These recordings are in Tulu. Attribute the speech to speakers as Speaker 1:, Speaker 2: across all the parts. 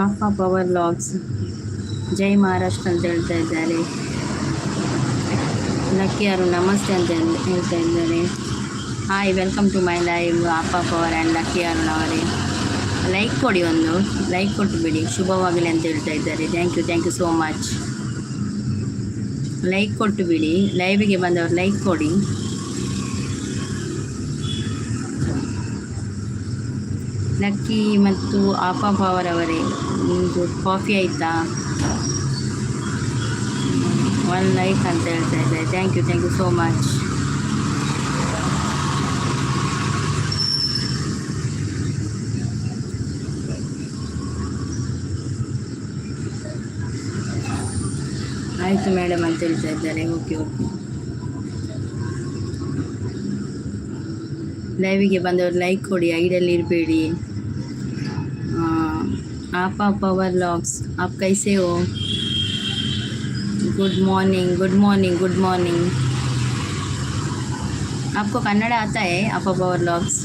Speaker 1: ಆಫಾ ಪವರ್ ಲಾಗ್ಸ್ ಜೈ ಮಹಾರಾಷ್ಟ್ರ ಅಂತ ಹೇಳ್ತಾ ಇದ್ದಾರೆ. ಲಕ್ಕಿ ಅರುಣ್ ನಮಸ್ತೆ ಅಂತ ಹೇಳ್ತಾ ಇದ್ದಾರೆ. Hi, welcome to my live ಆಫಾ power and lucky Arun ಅವರೇ. ಲೈಕ್ ಕೊಡಿ, ಒಂದು ಲೈಕ್ ಕೊಟ್ಟು ಬಿಡಿ. ಶುಭವಾಗಲಿ ಅಂತ ಹೇಳ್ತಾ ಇದ್ದಾರೆ. Thank you, thank you so much. Like ಕೊಟ್ಟು ಬಿಡಿ. ಲೈವಿಗೆ ಬಂದವರು ಲೈಕ್ ಕೊಡಿ. ಲಕ್ಕಿ ಮತ್ತು ಆಫಾ ಪವರ್ ಅವರೇ, ನಿಮ್ಮದು ಕಾಫಿ ಆಯಿತಾ? ಒನ್ ಲೈಕ್ ಅಂತ ಹೇಳ್ತಾ ಇದ್ದಾರೆ. Thank you, thank you so much. ಆಯಿತು ಮೇಡಮ್ ಅಂತ ಹೇಳ್ತಾ ಇದ್ದಾರೆ. ಓಕೆ ಓಕೆ ಲೈವಿಗೆ ಬಂದವರು ಲೈಕ್ ಕೊಡಿ, ಐಡಲ್ಲಿ ಇರಬೇಡಿ. आपा पवर लॉग्स, आप कैसे हो? Good morning, good morning, good morning. आपको कन्नड़ आता है, आपा पवर लॉग्स?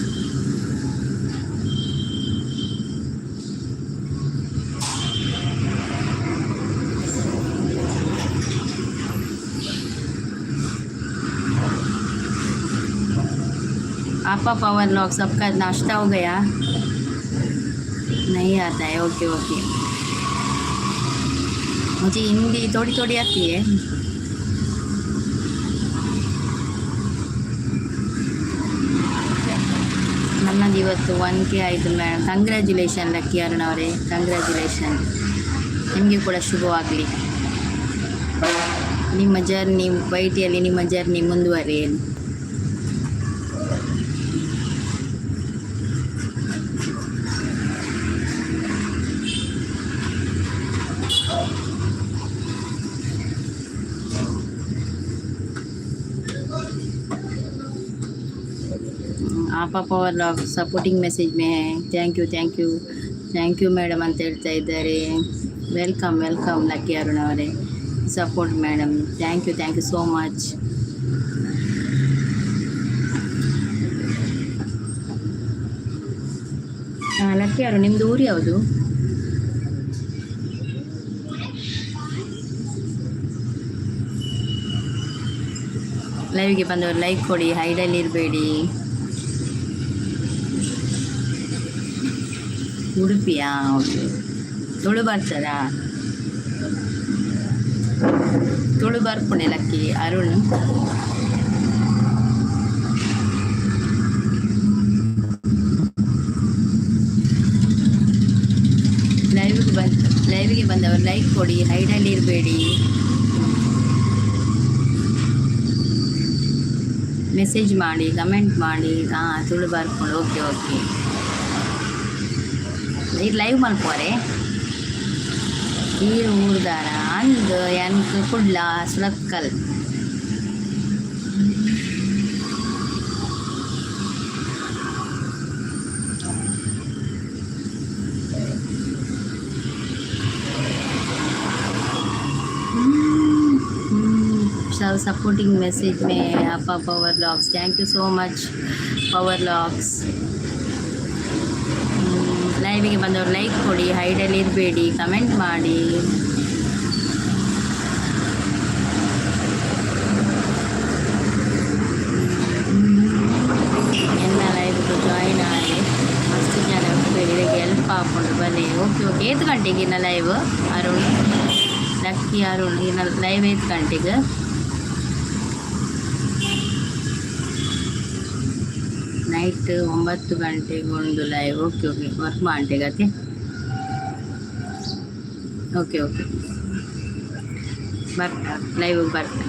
Speaker 1: आपा पवर लॉग्स, आपका नाश्ता हो गया? नहीं आता है? ओके ओके, मुझे हिंदी थोड़ी थोड़ी आती है. ನನ್ನದು ಇವತ್ತು 1K ಆಯಿತು ಮೇಡಮ್. ಕಂಗ್ರ್ಯಾಚುಲೇಷನ್ ಲಕ್ಕಿ ಅರುಣ್ ಅವರೇ, ಕಂಗ್ರ್ಯಾಚುಲೇಷನ್. ನಿಮಗೆ ಕೂಡ ಶುಭವಾಗಲಿ. ನಿಮ್ಮ ಜರ್ನಿ, ವೈಟಿಯಲ್ಲಿ ನಿಮ್ಮ ಜರ್ನಿ ಮುಂದುವರಿಯಲಿ. आपा पवर ಲಾಗ್ ಸಪೋರ್ಟಿಂಗ್ ಮೆಸೇಜ್ में है. Thank you, thank you, thank you madam ಅಂತ ಹೇಳ್ತಾ ಇದ್ದಾರೆ. Welcome, welcome lucky Arun ಅವರೇ. Support madam, thank you, thank you so much. Lucky Arun, ನಿಮ್ಮದು ಊರು ಯಾವುದು? ಲೈವ್ಗೆ ಬಂದವರು ಲೈಕ್ ಕೊಡಿ, ಹೈಡಲ್ಲಿ ಇರಬೇಡಿ. ಉಡುಪಿಯಾ? ಓಕೆ. ತುಳು ಬರ್ತದಾ? ತುಳು ಬರ್ಪುಂಡೆ ಲಕ್ಕಿ ಅರುಣ್? ಲೈವ್ಗೆ ಬಂದವರು ಲೈಕ್ ಕೊಡಿ, ಹೈಡಲ್ಲಿ ಇರಬೇಡಿ. ಮೆಸೇಜ್ ಮಾಡಿ, ಕಮೆಂಟ್ ಮಾಡಿ. ಹಾಂ, ತುಳು ಬರ್ಕೊಂಡು. ಓಕೆ ಓಕೆ, ಈಗ ಲೈವ್ ಮಲ್ಪೋರೆ. ಈರ್ ಊರ್ದಾರ ಅಂದ್ ಎನ್ಕ್ ಕುಡ್ಲ ಸುರತ್ಕಲ್. सपोर्टिंग मैसेज में आपा power logs, thank you so much. Power logs, ಲೈವ್ಗೆ ಲೈವಿಗೆ ಬಂದವರು ಲೈಕ್ ಕೊಡಿ, ಹೈಡಲ್ಲಿ ಇರಬೇಡಿ, ಕಮೆಂಟ್ ಮಾಡಿ. ಎಲ್ಲ ಲೈವ್ಗೆ ಜಾಯಿನ್ ಆಗಿ ಮಸ್ತ್ ಜನ ಇದಕ್ಕೆ ಹೆಲ್ಪ್ ಹಾಕೊಂಡು ಬನ್ನಿ. ಓಕೆ ಓಕೆ, ಏತ್ ಗಂಟೆಗೆ ಇನ್ನ ಲೈವ್ ಅರುಣ್? ಲಕ್ಕಿ ಅರುಣ್, ಇನ್ನ ಲೈವ್ ಏತ್ ಗಂಟೆಗೆ? ನೈಟ್ 9 ಗಂಟೆಗೆ ಒಂದು ಲೈವ್. ಓಕೆ ಓಕೆ, ವರ್ಕ್ ಗಂಟೆಗತೆ. ಓಕೆ ಓಕೆ, ಬರ್ತಾ ಲೈವ್ಗೆ ಬರ್ತಾ.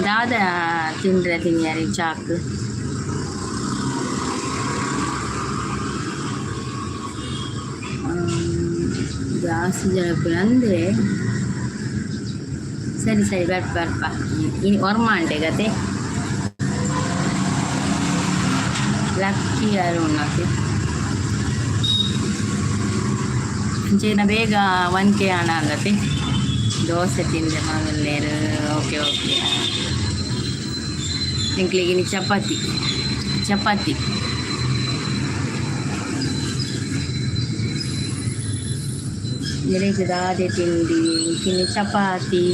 Speaker 1: ದಾದ ತಿಂದ್ರೆ ತಿನ್ಯಾರಿ ಚಾಕ್? ಜಾಸ್ತಿ ಜನ ಅಂದರೆ ಸರಿ ಸರಿ, ಬರ್ಪ ಬರ್ಪ. ಇನ್ನು ವರ್ಮ ಗತೆ. ಲಕ್ಕಿ ಅರುಣ್, ಓಕೆ. ಅಂಚೆನ ಬೇಗ 1K ಹಣ ಆಗತ್ತೆ. ದೋಸೆ ತಿಂದೆ ಮಾಮೂಲೇರು. ಓಕೆ ಓಕೆ, ಎಂಕ್ಲಿಗೆ ಚಪಾತಿ ಚಪಾತಿ. ಬೆಳಿಗ್ಗೆ ದಾದೆ ತಿಂಡಿ? ತಿನ್ನಿ ಚಪಾತಿ.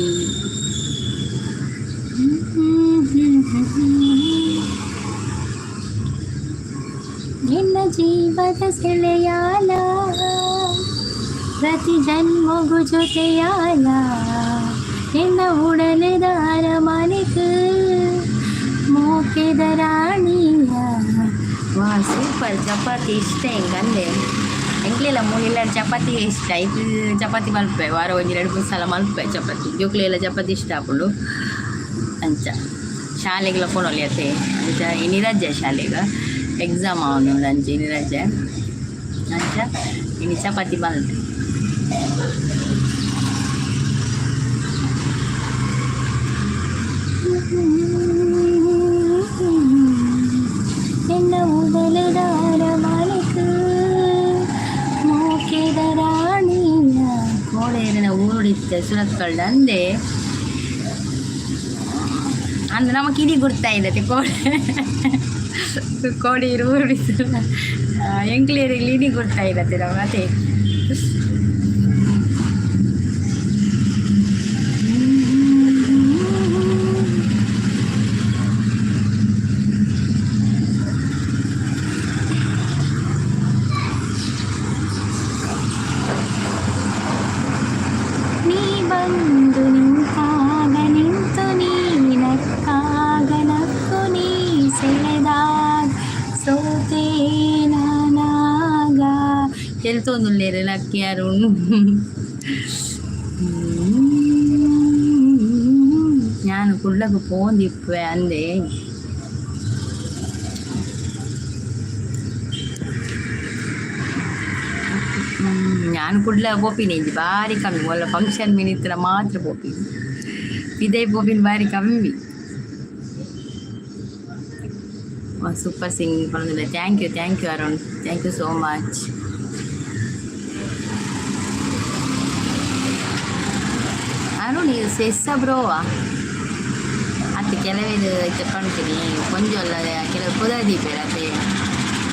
Speaker 1: ನಿನ್ನ ಜೀವದ ಸೆಳೆಯಾಲ, ಪ್ರತಿ ಜನ್ಮಗೂ ಜೊತೆಯಾಲ, ನಿನ್ನ ಉಡಲದ ಅರಮನೆಗೆ ಮೋಕೆದ ರಾಣಿಯ. ವಾ, ಸೂಪರ್! ಚಪಾತಿ ಇಷ್ಟ ಹೆಂಗಂದೆ? ಎಂಕ್ಲೆಲ್ಲ ಮೂಲಿಲ್ಲ ಚಪಾತಿ ಇಷ್ಟ. ಇದು ಚಪಾತಿ ಮಲ್ಪೆ ವಾರ ಒಂಜಿ ಎರಡು ಮೂರು ಸಲ ಮಲ್ಪೆ ಚಪಾತಿ. ಜೋಕ್ಲೆಲ್ಲ ಚಪಾತಿ ಇಷ್ಟ ಆಪುಂಡು. ಅಂಚ ಶಾಲೆಗೆಲ್ಲ ಪೋನೊಲಿ ಅತ್ತೆ. ಅಂಚ ಇನಿ ರಜೆ ಶಾಲೆಗೆ, ಎಕ್ಸಾಮ್ ಅವನು. ಅಂಚ ಇನಿ ರಜೆ. ಅಂಚ ಇನಿ ಚಪಾತಿ ಮಲ್ತೆ. ಎನ್ನ ಉಡಲದ ಅರಮನೆಗೆ ಮೋಕೆದ ರಾಣಿಯ. ಕೋಡೇರಿನ ಊರುಡಿತ್ತೆ ಸುರತ್ಕಲ್ಡ್ ಅಂದೆ. ಅಂದ್ರೆ ನಮ್ಮ ಕಿಡಿ ಗುರ್ತಾ ಇದ್ದತೆ. ಕೋಡೆ ಕೋಡಿ ಊರುಡಿತ್ತು ಎಂಕ್ಲೇರಿಗೆ ಇಡಿ ಗುರ್ತಾ ಇರತ್ತೆ ನಮ್ಮ ಅದೇ. ನೀ ಬಂದು ನಿಂತಾಗ ನಿಂತು, ನೀ ನಕ್ಕಾಗ ನಕ್ಕು, ನೀ ಸೆಳೆದಾಗ ಸೋತೆ ನಾನಾಗ. ತೆಲ್ತೊಂದುಲ್ಲೇರು ಲಕ್ಕಿ ಅರುಣ್. ನಾನು ಕುಡ್ಲకు ಪೋಂದಿಪ್ಪೆ ಅಂದೆ. ನಾನು ಕುಡ್ಲ ಪೋಪಿನಿ ಇಂಜಿ ಬಾರಿ ಕಮ್ಮಿ. ಒಲ್ಲ ಫಂಕ್ಷನ್ ಮಿನಿತ್ರ ಮಾತ್ರ ಪೋಪಿನಿ. ಇದೇ ಪೋಪಿನ ಬಾರಿ ಕಮ್ಮಿ. ಸೂಪರ್ ಸಿಂಗಿಂಗ್ ಪನೊಂದುಲ್ಲೆ. Thank you, thank you Arun, thank you so much. Arun ಸೆಸ್ಸ ಬ್ರೋವಾ ಅತ್ತೆ. ಕೆಲವೇರು ಐತೆ ಪಣ್ತೀನಿ ಒಂಜೊಲ್ಲ ಕೆಲವು ಪುದರ್ ದೀಪೇರ್ ಅತ್ತೆ.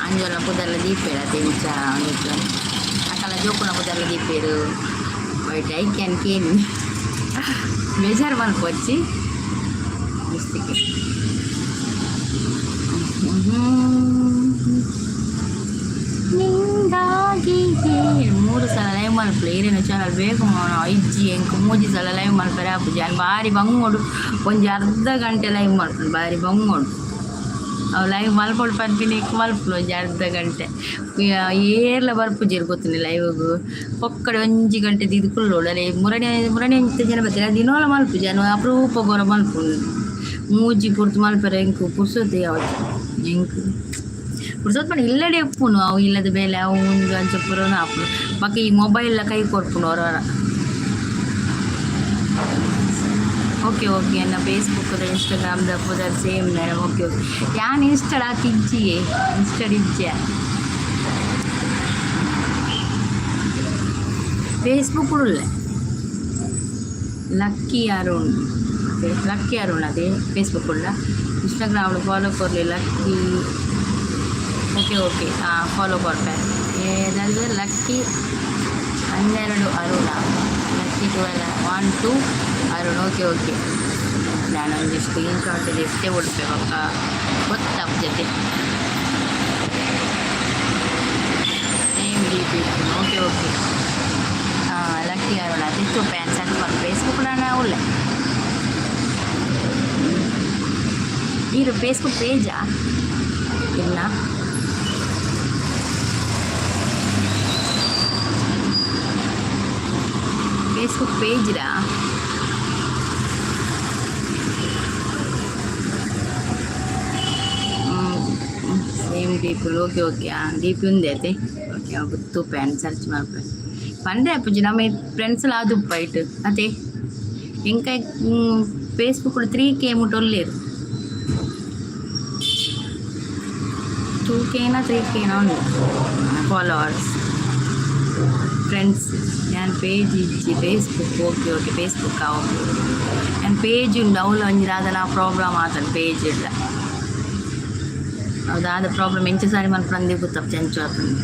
Speaker 1: ಅಂಜೊಲ್ಲ ಪುದರ್ಲ ದೀಪೇರ್ ಅತ್ತೆ. ಇಂಚ ಒಂದಿತ್ತು ಅಕಲ ಜೋಕುನ ಪುದರ್ಲ ದೀಪೇರು. ಬಟ್ I can Kane ಬೇಜಾರು ಮಲ್ಪೊಚ್ಚಿ ಮಿಸ್ಟಿಗೆ. ನಿಂಗಾಗಿ ಮೂರು ಸಲ ಲೈವ್ ಮಲ್ಪಲೆ. ಏನೇನು ಚಾನಲ್ ಬೇಗ ಮೋಣ ಇಜ್ಜಿ. ಎಂಕ್ ಮೂಜಿ ಸಲ ಲೈವ್ ಮಲ್ಪರೆ ಆಪುಜಿ. ಅನ್ ಬಾರಿ ಬಂಗೋಡು. ಒಂಜಿ ಅರ್ಧ ಗಂಟೆ ಲೈವ್ ಮಲ್ಪುನು. ಬಾರಿ ಬಂಗೋಡು. ಅವು ಲೈವ್ ಮಲ್ಪೊಡು ಪನ್ಪಿನ ಮಲ್ಪುನು ಒಂಜಿ ಅರ್ಧ ಗಂಟೆ. ಏರ್ಲ ಬರ್ಪುಜೆರ್ ಗೊತ್ತುಂಡು ಲೈವ್ಗ್. ಪೊಕ್ಕಡೆ ಒಂಜಿ ಗಂಟೆ ದೀದ್ ಕುಲ್ಲೋಡು. ಅಲೆ ಮುರಣಿ ಮುರಣಿ ಅಂಚ ಜನ ಬತ್ತೆರ್. ದಿನೋಲ ಮಲ್ಪುಜಿ ಅನು, ಅಪರೂಪ ಪೂರ ಮಲ್ಪುನು. ಮೂಜಿ ಪೊರ್ತು ಮಲ್ಪರೆ ಎಂಕ್ ಪುರ್ಸೊತ್ತು ಯಾವತ್ತು. ಎಂಕ್ ಪುರ್ಸೊತ್ತು ಪಂಡ ಇಲ್ಲಡೆ ಉಪ್ಪುನು. ಅವು ಇಲ್ಲದ ಬೇಲೆ ಅವು ಉಂದು ಅಂಚ ಪೂರನು ಆಪುಂಡು. ಬೊಕ್ಕ ಈ ಮೊಬೈಲ್ ಕೈ ಕೊರ್ಪುಂಡು ಒರ. ಓಕೆ ಓಕೆ, ಎನ್ನ ಫೇಸ್ಬುಕ್ ಇನ್ಸ್ಟಾಗ್ರಾಮ್ ದ ಪುದರ್ ಸೇಮ್ ಮೇಡಮ್. ಓಕೆ ಓಕೆ, ಯಾನ್ ಇನ್ಸ್ಟಾಡ್ ಆತಿಜ್ಜಿಯೇ, ಇನ್ಸ್ಟಾಡ್ ಇಜ್ಜೆ, ಫೇಸ್ಬುಕ್ ಉಳ್ಳೆ. ಲಕ್ಕಿ ಅರುಣ್, ಓಕೆ, ಲಕ್ಕಿ ಅರುಣ್ ಅದೇ ಫೇಸ್ಬುಕ್ ಉಳ್ಳ. ಇನ್ಸ್ಟಾಗ್ರಾಮ್ ಫಾಲೋ ಕೊರ್ಲೆ ಲಕ್ಕಿ. ಓಕೆ ಓಕೆ, ಹಾಂ, follow ಕೊರ್ಪೆ. ಏದಂದ್ರೆ lucky 12 Aruna, lucky 12 12 Arun. Okay okay, ನಾನೊಂದು ಸ್ಕ್ರೀನ್ ಶಾಟ್ ಎಷ್ಟೇ ಉಡ್ಪೆ ಬೊಕ್ಕ ಗೊತ್ತಾಪ್ ಜೊತೆ. Same D P. Okay okay, ಹಾಂ, ಲಕ್ಕಿ ಅರುಣ ತಿತ್ತು ಪ್ಯಾನ್ ಸರ್ಚ್ ಮಾಡಿ. ಫೇಸ್ಬುಕ್ ನಾನು ಉಳ್ಳೆ. ಇದು ಫೇಸ್ಬುಕ್ ಪೇಜಾ ಇಲ್ಲ? ಫೇಸ್ಬುಕ್ ಪೇಜ್ರಾ? Same D P. Okay okay, ಹಾಂ, ಡಿ ಪಿ ಉಂದೆ ಅತೆ. ಓಕೆ, ಗೊತ್ತು ಪ್ಯಾನ್ ಸರ್ಚ್ ಮಲ್ಪೆ ಪಂಡ್ರೆ ಅಪ್ಪುಜಿ. ನಮ್ಮ ಫ್ರೆಂಡ್ಸ್ ಎಲ್ಲ ಅದು ಇಟ್ಟು ಅತೆ. ಎಂಕ ಫೇಸ್ಬುಕ್ 3K ಮುಟ್ಟ ಉಲ್ಲೇರು. 2Kನ 3Kನ ಉಂಡು ಫಾಲೋವರ್ಸ್, ಫ್ರೆಂಡ್ಸ್. ಯಾನ್ ಪೇಜ್ ಇಜ್ಜಿ Facebook. Okay okay, Facebook, okay. ಯಾನ್ ಪೇಜ್ ಉಂಡು, ಅವ್ಲು ಒಂಜಿ ದಾದನ ಪ್ರಾಬ್ಲಮ್ ಆತಂಡ್ ಪೇಜ್ ಇಲ್ಲ. ಅವು ಪ್ರಾಬ್ಲಮ್ ಎಂಚ ಸಾರಿ ಮಲ್ಪಂದೆ ಗೊತ್ತಪ್ಪ ಎಂಚ ಆಪುಂಡು.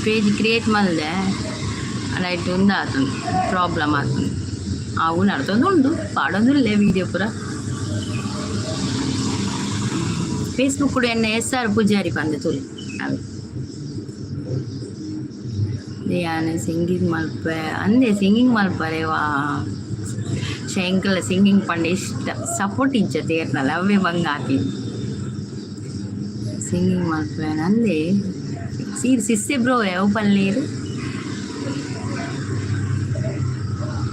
Speaker 1: ಪೇಜ್ ಕ್ರಿಯೇಟ್ ಮಲ್ದೆ ಲೈಟ್ ಉಂದು ಆತುಂಡು, ಪ್ರಾಬ್ಲಮ್ ಆತುಂಡು. ಅವು ನಡ್ತೊಂದು ಉಂಡು, ಪಾಡೊಂದುಲ್ಲೆ ವೀಡಿಯೋ ಪೂರ. ಫೇಸ್ಬುಕ್ ಕೂಡ ಎನ್ನ ಎಸ್ ಆರ್ ಪೂಜಾರಿ ಪಂದೆ ತೂಲೆ. ಅವೆ ಯಾನ್ ಸಿಂಗಿಂಗ್ ಮಲ್ಪೆ ಅಂದೆ, ಸಿಂಗಿಂಗ್ ಮಲ್ಪರೆ. ವಾ, ಶಂಕಲ ಸಿಂಗಿಂಗ್ ಪಂಡ ಇಷ್ಟ. ಸಪೋರ್ಟ್ ಇಜ್ಜ ತೇರ್ನಲ್ಲ, ಅವೇ ಬಂಗ ಆತಿ. ಸಿಂಗಿಂಗ್ ಮಲ್ಪೆ ನಂದೆ. ಸೀರ್ ಸಿಸ್ಸೆ ಬ್ರೋ, ಯಾವ ಪಲ್ಲೇರು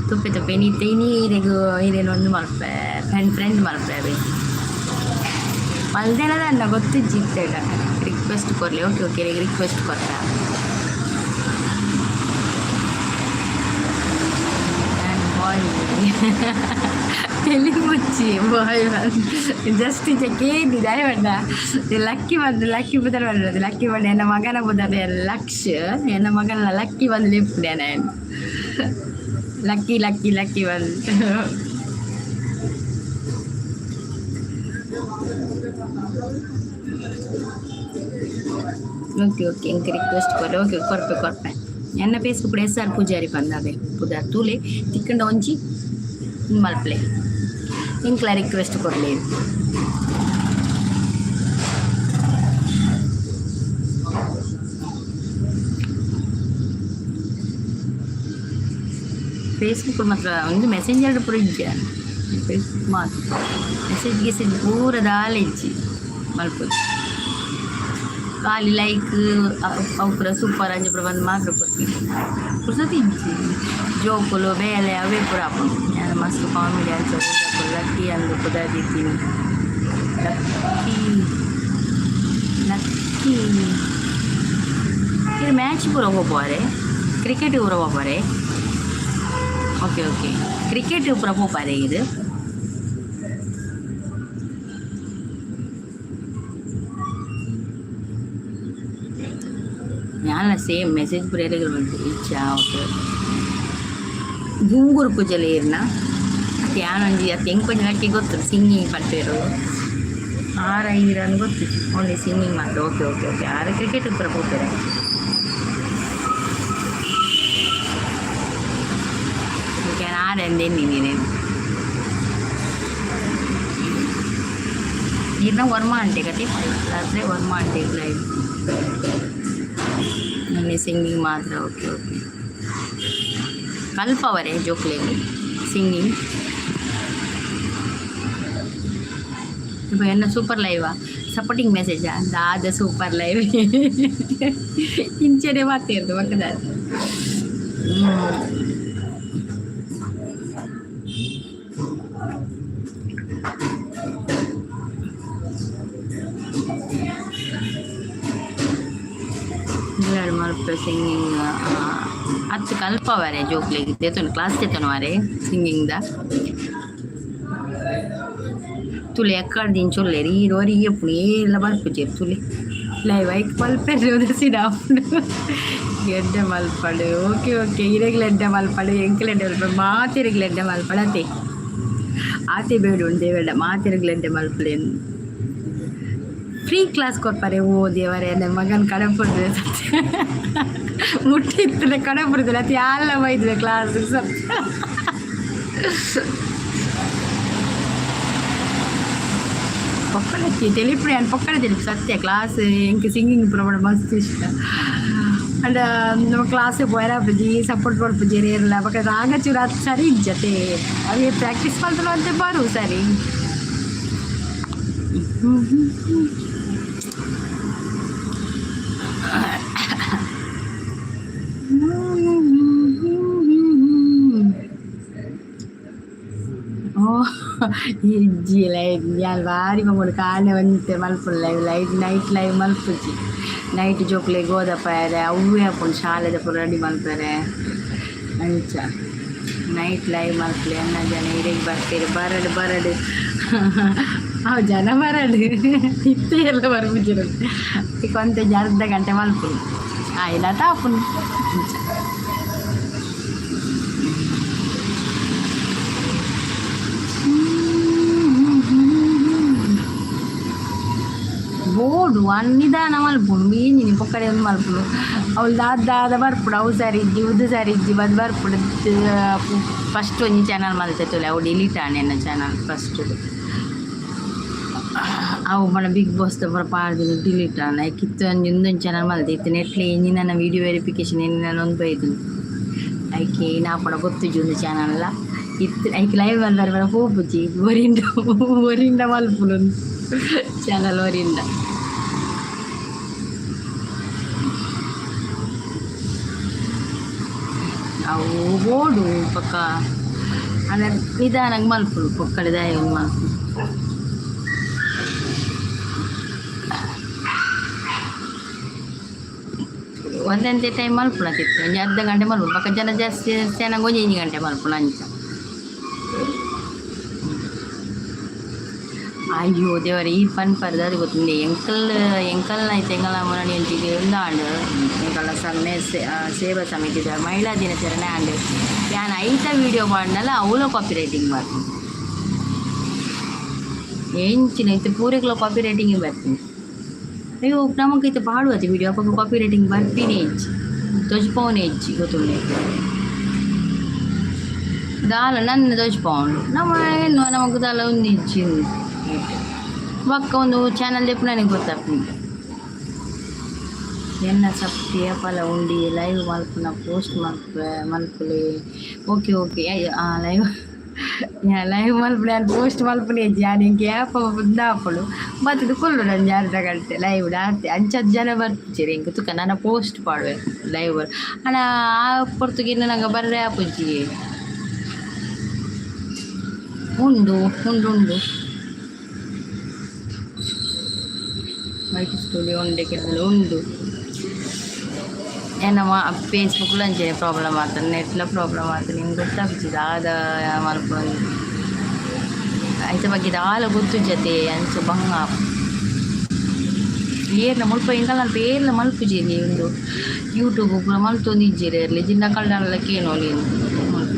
Speaker 1: ತುಪ್ಪೆ ತುಪ್ಪೆ ನೀತೆ ನೀರೆಗು ಹಿರೇನು ಒಂದು ಮಲ್ಪೆ, ಫ್ರೆಂಡ್ ಫ್ರೆಂಡ್ ಮಲ್ಪೆ. ಅವೇ ಮಲ್ದೆನದ ಅನ್ನ ಗೊತ್ತಿಜ್ಜಿ ಇತ್ತೆಡ. ರಿಕ್ವೆಸ್ಟ್ ಕೊರ್ಲಿ. ಓಕೆ ಓಕೆ, ರಿಕ್ವೆಸ್ಟ್ ಕೊರ್ಪ. ಬಾಯ್ ತೆಲಿಮುಚ್ಚಿ ಬಾಯ್ ಜಸ್ಟ್ ಇಚ ಕೇಂದಿ ದಯವಂಡ. ಲಕ್ಕಿ ಬಂದು, ಲಕ್ಕಿ ಬುದರ್ ಬಂದದ್ದು. ಲಕ್ಕಿ ಬಂದು ಎನ್ನ ಮಗನ ಬುದರ್ ಲಕ್ಷ, ಎನ್ನ ಮಗನ ಲಕ್ಕಿ ಬಂದು ಲಿಫ್ಟ್. ನಾನು ಲಕ್ಕಿ ಲಕ್ಕಿ ಲಕ್ಕಿ ಬಂದು. ಓಕೆ ಓಕೆ, ಎಂಕ್ ರಿಕ್ವೆಸ್ಟ್ ಕೊರ್ಲೆ. ಓಕೆ, ಕೊರ್ಪೆ ಕೊರ್ಪೆ. ಎನ್ನ ಫೇಸ್ಬುಕ್ ಎಸ್ ಆರ್ ಪೂಜಾರಿ ಪಂದಾವೆ ಪುದರ್ ತೂಲೆ. ತಿಕ್ಕಂಡ ಒಂಜಿ ಮಲ್ಪ್ಲೆ, ಎಂಕ್ಲ ರಿಕ್ವೆಸ್ಟ್ ಕೊರ್ಲೆ. ಫೇಸ್ಬುಕ್ ಮಾತ್ರ ಒಂದು ಮೆಸೆಂಜರ್ ಪೂರ ಇಜ್ಜ. ಫೇಸ್ಬುಕ್ ಮಾತ್ರ ಮೆಸೇಜ್ ಗಿಸೇಜ್ ಪೂರ ದಾಲ ಇಜ್ಜಿ. ಮಲ್ಪೊಲಿ ಖಾಲಿ ಲೈಕ್ ಅವು ಪೂರ ಸೂಪರ್ ಅಂಚ ಪೂರ ಬಂದು ಮಾತ್ರ ಕೊಡ್ತೀನಿ. ಪುರ್ಸೊತ್ತು ಇಜ್ಜಿ, ಜೋಕುಲು ಬೇಲೆ ಅವೇ ಪೂರ ಆಪುಂಡು. ಯಾನ್ ಮಸ್ತ್ ಕಾಮಿಡಿ ಅಂಚ ಲಕ್ಕಿ ಅಂದು ಪುದರ್ ದೀತೀನಿ. ಲಕ್ಕಿ ಲಕ್ಕಿ. ಇದು ಮ್ಯಾಚ್ ಪೂರ ಪೋಪುವರೆ? ಕ್ರಿಕೆಟ್ ಪೂರ ಪೋಪರೆ? ಓಕೆ ಓಕೆ, ಕ್ರಿಕೆಟ್ ಪೂರ ಪೋಪಾರೆ ಇದು. ಯಾನ್ಲ ಸೇಮ್ ಮೆಸೇಜ್ ಪೂರ ಎರೆಗಲ್ ಬಂತು ಇಚ್ಚಾ. ಓಕೆ ಓಕೆ, ಗುಂಗುರು ಪೂಜೆಲ ಇರ್ನ ಅತ್ತೆ. ಯಾನೊಂಜಿ ಅತ್ತೆ ಎಂಕ್ ಒಂಜಿ ಲಕ್ಕಿ ಗೊತ್ತು ಸಿಂಗಿಂಗ್ ಪನ್ಪೆರು. ಆರ ಈರನ್ ಗೊತ್ತು, ಓನ್ಲಿ ಸಿಂಗಿಂಗ್ ಮಾತ್ರ. ಓಕೆ ಓಕೆ ಓಕೆ, ಆರ ಕ್ರಿಕೆಟ್ ಪೂರ ಪೋಪೆರೆ. ಓಕೆ, ಆರ ಎಂದೇನಿ ನೀನೇನು ಇರ್ನ ವರ್ಮ ಅಂಟೆ ಕತೆ ರಾತ್ರಿ ವರ್ಮ ಅಂಟೆ ಲೈವ್. ಓನ್ಲಿ ಸಿಂಗಿಂಗ್ ಮಾತ್ರ. ಓಕೆ ಓಕೆ, ಕಲ್ಪವರೆ ಜೋಕ್ಲೆಗ್ ಸಿಂಗಿಂಗ್. ಇಪ್ಪ ಎನ್ನ ಸೂಪರ್ ಲೈವಾ ಸಪೋರ್ಟಿಂಗ್ ಮೆಸೇಜಾ? ದಾದ ಸೂಪರ್ ಲೈವ್ ಇಂಚನೆ ಮಾತಾಡ್ದು ಪಕ್ಕದ. ಮಲ್ಪೆ ಸಿಂಗಿಂಗ್ ಅತ್ತು ಕಲ್ಪವರೆ ಜೋಕ್ಲೆಗ್ ದೇತೊನು ಕ್ಲಾಸ್ ದೇತೊನುವರೆ ಸಿಂಗಿಂಗ್ ದ. ತುಲೆ ಎಕ್ಕಡ್ದಿಂಚ ಉಲ್ಲೆರ್ ಈರ್ ಒರಿ ಇಪ್ಪುನು ಏರ್ಲ ಬರ್ಪುಜೆರ್. ತುಲೆ ಲೈವ್ ಐಕ್ ಮಲ್ಪೆರೆ ಉದಾಸೀನ ಆಪುಂಡು. ಎಡ್ಡೆ ಮಲ್ಪಡು. ಓಕೆ ಓಕೆ, ಇರೆಗ್ಲ ಎಡ್ಡೆ ಮಲ್ಪಡು, ಎಂಕಲ್ ಎಡ್ಡೆ ಮಲ್ಪಡು, ಮಾತೆರೆಗ್ಲ ಎಡ್ಡೆ ಮಲ್ಪಡು. ಅತೆ ಆತೆ ಬೇಡ ಉಂಡು ದೇವೆರ್ಡ ಮಾತೆರೆಗ್ಲ ಎಡ್ಡೆ ಮಲ್ಪಲೆ. Free class ಕೊರ್ಪರೆ. ಓ ದೇವರೇ, ನನ್ನ ಮಗನ ಕಡಪುಡ್ದು ಸತ್ಯ. ಮುಟ್ಟಿತ್ತಲೆ ಕಡಪುಡ್ದಿಲ್ಲ ಅತಿ ಯಾಲ್ಲ ಬೈದ್ವೆ ಕ್ಲಾಸ್ ಸತ್ಯ. ಪೊಕ್ಕಡತ್ತಿ ತೆಲಿಪುಡಿ ಅನ್ ಪೊಕ್ಕಡ ತೆಲಿಪು ಸತ್ಯ. ಕ್ಲಾಸ್ ಎಂಕ್ ಸಿಂಗಿಂಗ್ ಪೂರ ಮಸ್ತ್ ಇಷ್ಟ. ಅಂಡ ನಮ್ಮ ಕ್ಲಾಸ್ ಪೋಯರ ಆಪುಜಿ, ಸಪೋರ್ಟ್ ಮಲ್ಪುಜೆರ್ ಏರ್ಲ. ಬೊಕ ರಾಗ ಚೂರು ಅತ್ ಸರಿ ಇಜ್ಜತೆ. ಅವೆ ಪ್ರಾಕ್ಟೀಸ್ ಮಲ್ತುಂಡ ಒಂತೆ ಬರು ಸರಿ. ಓ ಇಜ್ಜಿ, ಲೈವ್ ಯಾನ್ ಬಾರಿ ಮಂಗೊಡು ಕಾಂಡೆ ಒಂತೆ ಮಲ್ಪುನು ಲೈವ್. ಲೈವ್ ನೈಟ್ ಲೈವ್ ಮಲ್ಪುಜಿ. ನೈಟ್ ಜೋಕ್ಲೆಗ್ ಓದಪಾಯರೆ ಅವ್ವೇ ಆಪುಂಡು, ಶಾಲೆದ ಪೂರ ರೆಡಿ ಮಲ್ಪೆರೆ. ಅಂಚ ನೈಟ್ ಲೈವ್ ಮಲ್ಪುಲೆ. ಎನ್ನ ಜನ ಇಡೆಗ್ ಬರ್ಪೆರ್, ಬರಡ್ ಬರಡ್, ಅವು ಜನ ಬರಡ್. ಇತ್ತೆ ಎಲ್ಲ ಬರ್ಪುಜೆರ್. ಇಕ್ ಒಂತೆ ಅರ್ಧ ಗಂಟೆ ಮಲ್ಪುನು, ಆಯಿನಾತ ಆಪುಂಡು. ಅಂಚ ಬೋಡು ಅನ್ ನಿಧಾನ ಮಲ್ಪುಂಡು. ಮೀಂಜಿನಿ ಪೊಕ್ಕಡೆ ಒಂದು ಮಲ್ಪುಂಡು. ಅವ್ಲು ದಾದ ದಾದ ಬರ್ಪುಂಡು, ಅವು ಸರಿ ಇಜ್ಜಿ, ಉಂದು ಸರಿ ಇಜ್ಜಿ ಬದ್ ಬರ್ಪುಂಡು. ಫಸ್ಟ್ ಒಂಜಿ ಚಾನಲ್ ಮಲ್ತೆ ತೂಲೆ, ಅವು ಡಿಲೀಟ್ ಆಂಡ್ ಎನ್ನ ಚಾನಲ್ ಫಸ್ಟ್. ಅವು ಪಂಡ ಬಿಗ್ ಬಾಸ್ ದ ಪೂರ ಪಾಡ್ದಿನ ಡಿಲೀಟ್ ಆಂಡ್. ಐಕ್ ಇತ್ತೆ ಒಂಜಿ ಉಂದೊಂಜಿ ಚಾನಲ್ ಮಲ್ತೆ. ಇತ್ತೆ ನೆಟ್ಲೆ ಎಂಜಿನ ವೀಡಿಯೋ ವೆರಿಫಿಕೇಷನ್ ಎಂಜಿನ ಒಂದು ಬೈದುಂಡು. ಐಕ್ ಏನಾಪುಂಡ ಗೊತ್ತುಜ್ಜಿ. ಉಂದು ಚಾನಲ್ಲ ಇತ್ತು. ಐಕ್ ಲೈವ್ ಮಲ್ಪರೆ ಪೂರ ಪೋಪುಜಿ. ಒರಿಂಡ ಒರಿಂಡ ಮಲ್ಪುನು ಚಾನಲ್ ಒರಿಂಡ. ಅವು ಬೋಡು ಪಕ್ಕ ಅಂಡ ನಿಧಾನಾಗ್ ಮಲ್ಪುನು. ಪೊಕ್ಕಡೆ ದಾಯೆ ಉಂದು ಮಲ್ಪುನು? ಒಂದೊಂದೇ ಟೈಮ್ ಮಲ್ಪುನತಿತ್ತು. ಒಂಜಿ ಅರ್ಧ ಗಂಟೆ ಮಲ್ಪುನು. ಬೊಕ ಜನ ಜಾಸ್ತಿ ಜಾಸ್ತಿ ಒಂಜಿ ಒಂಜಿ ಗಂಟೆ ಮಲ್ಪುನು ಅಂಚ. ಅಯ್ಯೋ ದೇವರೇ, ಈ ಪನ್ಪರ್ ದಾದ ಗೊತ್ತುಂಡೆ? ಎಂಕಲ್ ಎಂಕಲ್ನ ಐತೆ, ಎಂಕಲ್ನ ಮುನಡಿ ಒಂಜಿ ಉಂದಾಂಡ್. ಎಂಕಲ್ನ ಸಮ್ನೆ ಸೇವಾ ಸಮಿತಿದ ಮಹಿಳಾ ದಿನಾಚರಣೆ ಆಂಡ್. ಯಾನ್ ಐತ ವೀಡಿಯೋ ಪಾಡ್ಂಡಲ ಅವ್ಲ ಕಾಪಿ ರೈಟಿಂಗ್ ಬರ್ಪುಂಡು. ಎಂಚಿನ ಇತ್ತೆ ಪೂರೆಗ್ಲ ಕಾಪಿ ರೈಟಿಂಗ್ ಬರ್ಪುಂಡು. ಅಯ್ಯೋ, ನಮಕ್ ಇತ್ತೆ ಪಾಡುವತೆ ವೀಡಿಯೋ, ಅಪಗ ಕಾಪಿ ರೈಟಿಂಗ್ ಬರ್ಪಿನೇ ಇಜ್ಜಿ, ತೋಜಿಪಾವುನೇ ಇಜ್ಜಿ. ಗೊತ್ತುಂಡೆ? ದಾಲ ನನ್ನ ತೋಜಿಪಾವುಂಡು. ನಮ್ಮ ಏನು ನಮಕ್ ದಾಲ ಒಂದು ಇಜ್ಜಿ. ಬೊಕ್ಕ ಒಂದು ಚಾನಲ್ ದೆಪ್ಪುನನೆ ಗೊತ್ತಾಪುಂಡು. ಎನ್ನ ಸಪ್ತಿ ಏಪಲ ಉಂಡಿ ಲೈವ್ ಮಲ್ಪುನ ಪೋಸ್ಟ್ ಮಲ್ಪೆ ಮಲ್ಪುಲೆ. ಓಕೆ ಓಕೆ, ಲೈವ್ ಲೈವ್ ಮಲ್ಪುನ ಯಾನ್ ಪೋಸ್ಟ್ ಮಲ್ಪುನೆ ಇಜ್ಜಿ. ಯಾನ್ ಎಂಕ್ ಏಪ ಉಂದಾಪುಂಡು ಬತ್ತುದು ಕುಲ್ಲುಡು ಒಂಜಿ ಅರ್ಧ ಗಂಟೆ ಲೈವ್ ಆತೆ. ಅಂಚಾದ್ ಜನ ಬರ್ಪುಜೆರ್ ಎಂಕ್ ತುಕ. ನನ ಪೋಸ್ಟ್ ಪಾಡುವೆ ಲೈವ್. ಆಂಡ ಆ ಪೊರ್ತುಗು ನಂಗ ಬರ್ರೆ ಆಪುಜಿ. ಉಂಡು ಉಂಡು ಉಂಡು, ವೈಟ್ ಸ್ಟುಡಿಯೋ ಉಂಡೆ ಕೆಲವು ಉಂಡು. ನಮ್ಮ ಫೇಸ್ಬುಕ್ಲ ಅಂಚನೆ ಪ್ರಾಬ್ಲಮ್ ಆತಂಡ್, ನೆಟ್ಲ ಪ್ರಾಬ್ಲಮ್ ಆತಂಡ್. ನಿಂಗೆ ಗೊತ್ತಾಪುಜಿ ದಾದ ಮಲ್ಪೊಂದು. ಐತ ಬಗ್ಗೆ ದಾಲ ಗೊತ್ತುಜ್ಜತೆ. ಅಂಚ ಬಂಗ ಏರ್ಲ ಮುಲ್ಪ ಎಂಕಲ್ನ ಅಲ್ಪ ಏರ್ಲ ಮಲ್ಪುಜೆರ್. ಉಂದು ಯೂಟ್ಯೂಬ್ ಪೂರ ಮಲ್ತೊಂದು ಇಜ್ಜೆರ್ ಏರ್ಲ. ಇಜ್ಜಿಂಡ ಅಕಲ್ಡಲ ಕೇನೊಲಿ ಮುಲ್ಪ.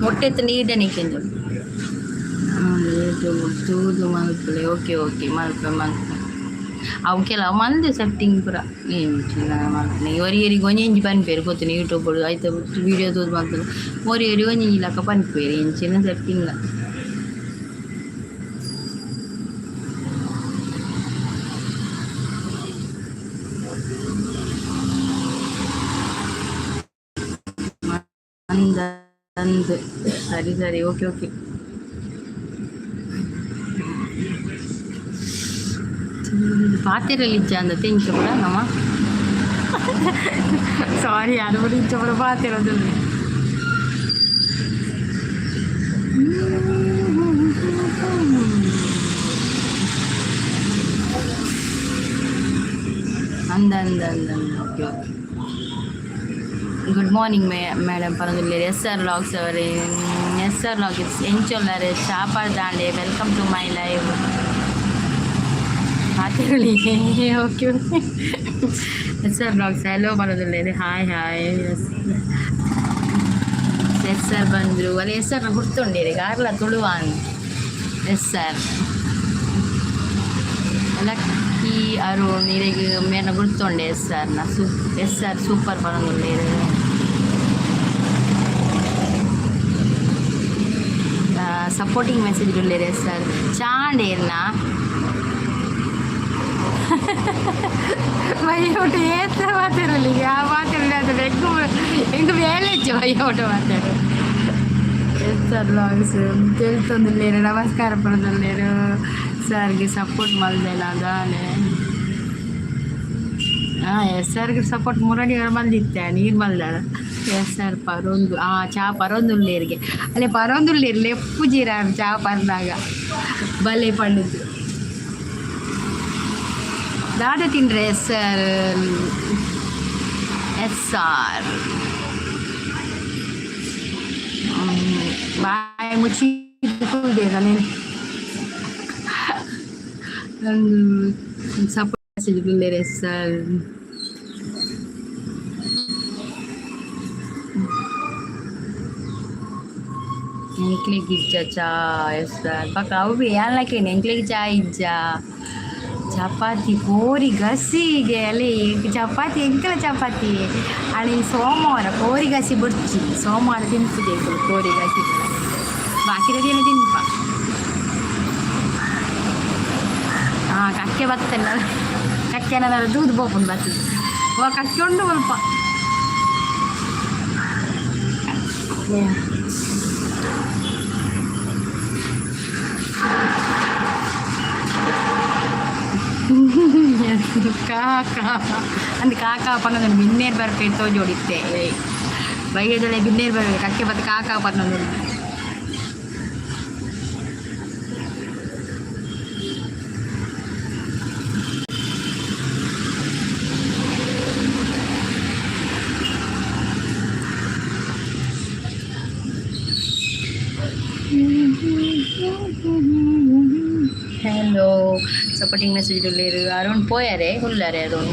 Speaker 1: ಮೊಟ್ಟೆ ನೀಡನೆ ಕೆಂಜು. ಯೂಟ್ಯೂಬ್ ತೂದು ಮಲ್ಪುಲೆ. ಓಕೆ ಓಕೆ, ಮಲ್ಪೆ ಮಲ್ಪೆ. ಅವು ಕೆಲವು ಮಲ್ದೆ ಸೆಟ್ಟಿಂಗ್ ಪೂರ ಎಂಚಿನ ಮಲ್ಪುನೆ. ಒರಿಯರಿಗೆ ಒಂಜೊಂಜಿ ಪನ್ಪೆರ್ ಗೊತ್ತುಂಡು. ಯೂಟ್ಯೂಬ್ ಐತ ವೀಡಿಯೋ ತೂದು ಮಲ್ತುಂಡು ಒರಿಯರಿಗೆ ಒಂಜೊಂಜಿ ಲೆಕ್ಕ ಪನ್ಪೆರ್. ಎಂಚಿನ ಸೆಟ್ಟಿಂಗ್ ಅಂದ ಅಂದ್. ಸರಿ ಸರಿ, ಓಕೆ ಓಕೆ. ಪಾತೆರಲ್ಲಿ ಇಜ್ಜ ಅಂದ ತೆಂಚ ಪೂರ ನಮ್ಮ. ಸಾರಿ, ಯಾರು ಪೂರ ಇಂಚ ಪೂರ ಪಾತೆರೊಂದುಲ್ಲೆ. ಅಂದ ಅಂದ ಅಂದ ಅಂದ. Okay okay. Good morning madam ಪನೊಂದುಲ್ಲೆರ್. ಎಸ್ ಆರ್ ವ್ಲಾಗ್ಸ್ ಅವರೇ, ಎಸ್. ಎಸ್ ಆರ್ ಲಾಗಿಸ್ ಎಂಚೊಲ್ಲಾರೆ ಚಾಪಾರ್ದಾಂಡೆ. Welcome to my live. ಮಾತೆರೊಲಿ. Okay, S R vlogs hello ಬರೋದಿಲ್ಲ. Hi hi. S yes sir ಬಂದರು ಅಲ್ಲಿ. ಎಸ್ ಸರ್ ಗುರ್ತುಂಡೇರಿ ಕಾರ್ಲ ತುಳುವಾನ್ ಎಸ್ ಸರ್. ಲಕ್ಕಿ ಅರುಣ್ ಇರೆಗ್ ಮೇನ ಗುರ್ತುಂಡೆ. ಎಸ್ ಸರ್ನ ಎಸ್ ಸರ್ ಸೂಪರ್ ಪನೊಂದುಲ್ಲೆರ್. ಸಪೋರ್ಟಿಂಗ್ ಮೆಸೇಜ್ ಉಲ್ಲೆರ್ ಎಸ್ ಸರ್. ಚಾಂಡೇರ್ನ ಬಯ್ಯೋಟು ಏತ ಮಾತಾಡಲಿ? ಆ ಮಾತಾಡಲಿ ಅದು ಎಂಕು ಎಂಕು ಬೇಲೆಚ್ಚು ಬಯ್ಯೋಟು ಮಾತಾಡು. ಎಸ್ ಸರ್ ವ್ಲಾಗ್ಸ್ ತೆಲ್ತೊಂದುಲ್ಲೆರ್, ನಮಸ್ಕಾರ ಪನೊಂದುಲ್ಲೆರ್. ಸರ್ಗೆ ಸಪೋರ್ಟ್ ಮಲ್ದೆನ ದಾನೆ? ಹಾಂ, ಎಸ್ ಸರ್ಗೆ ಸಪೋರ್ಟ್ ಮುರಡಿ ಮಲ್ದಿತ್ತೆ, ನೀರು ಮಲ್ದಾಳ. ಎಸ್ ಸರ್ ಪರೊಂದು ಚಾ ಪರೊಂದುಲ್ಲೇರಿಗೆ ಅಲ್ಲೇ ಪರೊಂದುಲ್ಲೇರು. ಲೆಪ್ಪು ಜೀರ ಚಾ ಪರ್ನಾಗ ಬಲೆ ಪಂಡಿದ್ದು. ದಾದ ತಿಂಡ್ರೆ ಎಸ್ ಸರ್? ಎಸ್ ಸರ್ ಬಾಯ್ ಮುಚ್ಚಿ ಕೂಲ್ದೇರ ನೀನು. Support message yes sir. ಎಂಕ್ಲೆಗ್ ಇಜ್ಜ ಚಾ? ಎಸ್ ಸರ್ ಪಕ್ಕ ಅವು ಯಾನ್ಲಕೇನೆ ಎಂಕ್ಲೆಗ್ ಚಾ ಇಜ್ಜ. ಚಪಾತಿ ಕೋರಿ ಗಸಿಗೆ ಅಲ್ಲಿ ಚಪಾತಿ ಎಂಕಲ ಚಪಾತಿ ಅಲ್ಲಿ. ಸೋಮವಾರ ಕೋರಿ ಗಸಿ ಬುಡ್ಚಿ, ಸೋಮವಾರ ತಿನ್ಪುಜೆ ಎಂಕುಲು ಕೋರಿ ಗಸಿ. ಬಾಕಿದ ದಿನ ತಿನ್ಪ. ಹಾಂ, ಕಕ್ಕೆ ಬತ್ತಲ್ಲ, ಕಕ್ಕೆ ಏನಾದ್ರು ದೂದು ಬೋಪುಂಡು ಬರ್ತದೆ. ಓ ಕಕ್ಕೆ ಉಂಡು ಸ್ವಲ್ಪ. ಕಾಕ ಅಂದ್ ಕಾಕ ಪನ್ನೊಂದು ಬಿನ್ನೇರು ಬರ್ಪೇರು ತೋಜೋಡಿತ್ತೆ. ಬಯ್ಯದಳೆ ಬಿನ್ನೇರು ಬರ್ಬೇಕು. ಕಕ್ಕೆ ಬತ್ತು ಕಾಕ ಪನ್ನೊಂದು. ಹಲೋ, ಸಪೋರ್ಟಿಂಗ್ ಮೆಸೇಜ್ ಉಲ್ಲೇರು. ಅರುಣ್ ಪೋಯಾರೆ ಉಲ್ಲಾರೆ ಅರುಣ್.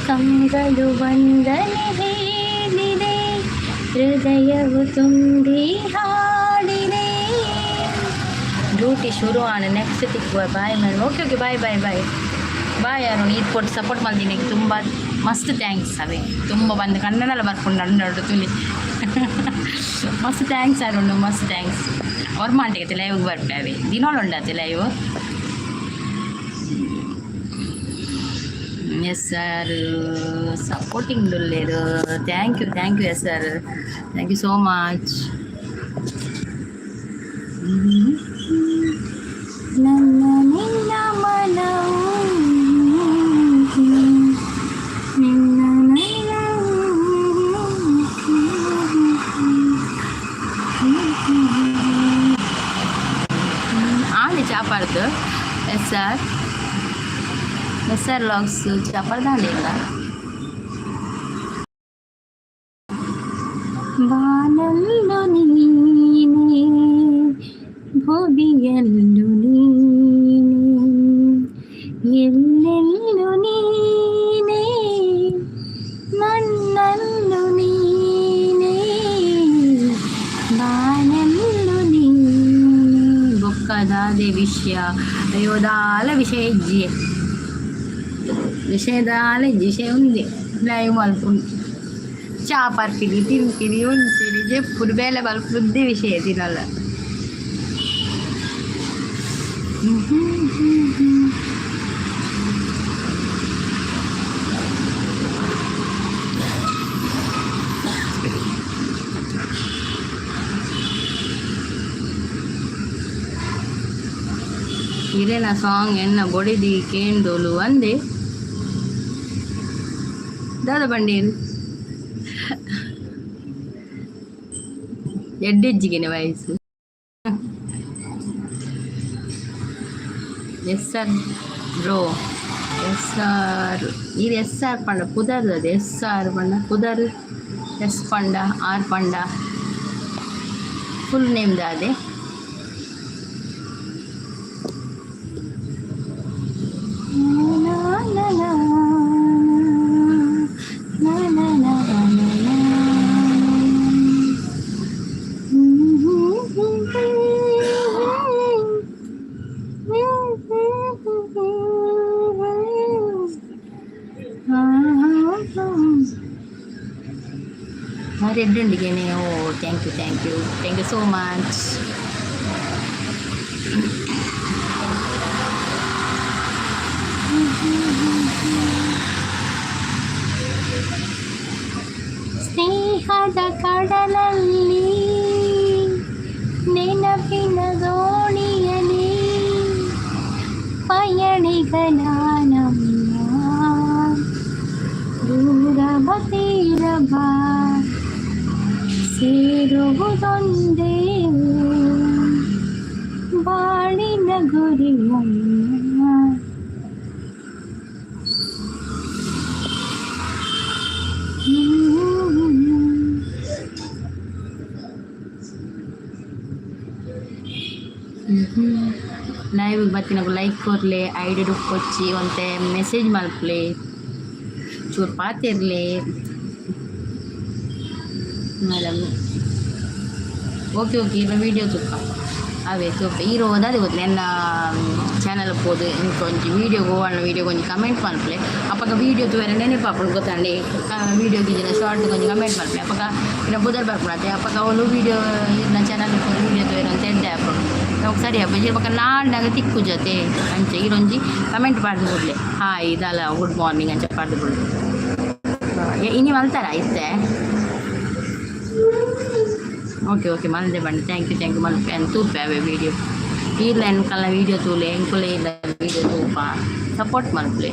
Speaker 1: ಕಂಗಳು ವಂದನೆ ಹೇಳಿದೆ, ಹೃದಯವು ತುಂಬಿ ಹಾಡಿದೆ. ಡ್ಯೂಟಿ ಶುರು ಆನ, ನೆಕ್ಸ್ಟ್ ತಿಕ್ಕುವ. Bye madam. Okay okay, bye bye bye bye. Arun, ಇದು ಕೊಟ್ಟು ಸಪೋರ್ಟ್ ಮಲ್ದಿನಿ, ತುಂಬ ಮಸ್ತ್ thanks. ಅವೇ ತುಂಬ ಬಂದು ಕನ್ನಡ ಬರ್ಕೊಂಡು ನನ್ನಡು ತುಲಿ. ಮಸ್ತ್ thanks Arun, ಮಸ್ತ್ thanks. ಅವ್ರು ಮಾಡ್ಲಿಕ್ಕೆ ಲೈವ್ ಬರ್ಪೆ ಅವೇ ದಿನೋಳು ಉಂಡಾತೆ ಲೈವ್. ಎಸ್ ಸರ್ ಸಪೋರ್ಟಿಂಗ್ ಉಲ್ಲೇರು. Thank you, thank you yes sir, thank you so much. ನನ್ನ ನಿನ್ನ ಮನವು ನಿನ್ನ ನನ್ನ ಆಂಡೆ ಚಾಪಾರ್ದು. S sir, S R vlogs ಚಾಪಾರ್ದು ಇಲ್ಲ. ಬಾನಲ್ಲು ನೀನೆ, ಭುವಿಯಲ್ಲು ನೀನೆ, ಎಲ್ಲೆಲ್ಲು ನೀನೆ, ನನ್ನಲ್ಲು ನೀನೆ, ಬಾನಲ್ಲು ನೀನೆ. ಬೊಕ್ಕದಾದೆ ವಿಷಯ? ಅಯ್ಯೋ, ದಾಲ ವಿಷಯ ಇಜ್ಜಿ, ವಿಷಯ ದಾಲ ಇಜ್ಜಿ. ವಿಷಯ ಉಂದೆ ಲೈವ್ ಮಲ್ಪುಂಡು, ಚಾ ಪರ್ಪಿನಿ, ತಿನ್ಪಿನಿ, ಉಣ್ಪಿನಿ, ಜೆಪ್ಪುಡು, ಬೇಲೆ ಮಲ್ಪುದ್ದೆ ವಿಷಯ ದಿನಲ. ಇರೇನ ಸಾಂಗ್ ಎನ್ನ ಬೊಡಿದಿ ಕೇಂಡೋಲು ಅಂದೆ ದಾದ ಬಂಡೇರು ಎಡ್ಡೆಜ್ಜಿಗೆನೆ ವಯಸ್ಸು. Yes sir bro, ಎಸ್ ಆರ್ ಇದು ಎಸ್ ಆರ್ ಪಂಡ ಪುದರ್ ಅದು. ಎಸ್ ಆರ್ ಪಂಡ ಪುದರ್. ಎಸ್ ಪಂಡ ಆರ್ ಪಂಡ ಫುಲ್ ನೇಮ್ ದಾದೆ? ನಾ ನಾ ನಾ ನಾ ನಾ ನಾ ನಾ ನಾ. Red ಉಂಡಿಗೆನೆ. Oh, thank you, thank you, thank you so much. ಸ್ನೇಹದ ಕಡಲಲ್ಲಿ ನೆನಪಿನ ದೋಣಿಯಲಿ ಪಯಣಿಗ ನಾನಮ್ಮ, ದೂರ ತೀರ ಬಾ, ಸೇರುವುದೊಂದೇ ಬಾಳಿನ ಗುರಿಯಮ್ಮ. ಲೈವ್ ಬತ್ತಿನಕು ಲೈಕ್ ಕೊರ್ಲೆ, ಐಡಿ ಕೊಚ್ಚಿ ಒಂತೆ ಮೆಸೇಜ್ ಮಲ್ಪಲೆ, ಚೂರು ಪಾತಿರ್ಲೆ ಮೇಡಮ್. ಓಕೆ ಓಕೆ, ಇರ ವೀಡಿಯೋ ತೂಕ ಅವೇ ತೂಪ. ಈರ್ ಓದಾದೆ ಗೊತ್ತಿಲ್ಲ, ಎನ್ನ ಚಾನಲ್ ಪೋದು ಇಂಕೊಂಜಿ ವೀಡಿಯೋ ಗೋವಣ್ಣ ವೀಡಿಯೋ ಒಂಜಿ ಕಮೆಂಟ್ ಮಲ್ಪಲೆ. ಅಪಗ ವೀಡಿಯೋ ತೂವೆರೆ ನೆನಪಾಪುಂಡು ಗೊತ್ತಾಂಡೆ. ವೀಡಿಯೋ ಗಿಜಿನ ಶಾರ್ಟ್ ಒಂಜಿ ಕಮೆಂಟ್ ಮಲ್ಪಲೆ, ಅಪಗ ಇನ್ನ ಪುದರ್ ಬರ್ಪುಂಡು. ಅಪಗ ಅವುಲು ವೀಡಿಯೋ ಇರ್ನ ಚಾನಲ್ ವೀಡಿಯೋ ತೂವೆರೆ ಅಂತ ಎಡ್ಡೆ ಆಪುಂಡು ನಮಕ್. ಸರಿ ಆಪುಜಿ ಬೊಕ ನಾಡ್ನಾಗ ತಿಕ್ಕುಜತೆ. ಅಂಚ ಈರೊಂಜಿ ಕಮೆಂಟ್ ಪಾಡ್ದು ಬುಡ್ಲೆ, ಹಾಯ್ ದಾಲ ಗುಡ್ ಮಾರ್ನಿಂಗ್ ಅಂಚ ಪಾಡ್ದು ಬುಡ್ಲೆ. ಇನಿ ಮಲ್ತಾರ ಇತ್ತೆ? ಓಕೆ ಓಕೆ, ಮಲ್ದೆ ಬಣ್ಣ. Thank you, thank you. ಮಲ್ಪೆ ಅಂತ ತೂಪೆ ಅವೇ ವೀಡಿಯೋ. ಈರ್ಲ ಎನ್ಕಲ್ನ ವೀಡಿಯೋ ತೂಲೆ, ಎಂಕುಲೆ ಇಲ್ಲ ವೀಡಿಯೋ ತೂಪ, ಸಪೋರ್ಟ್ ಮಲ್ಪಲೆ.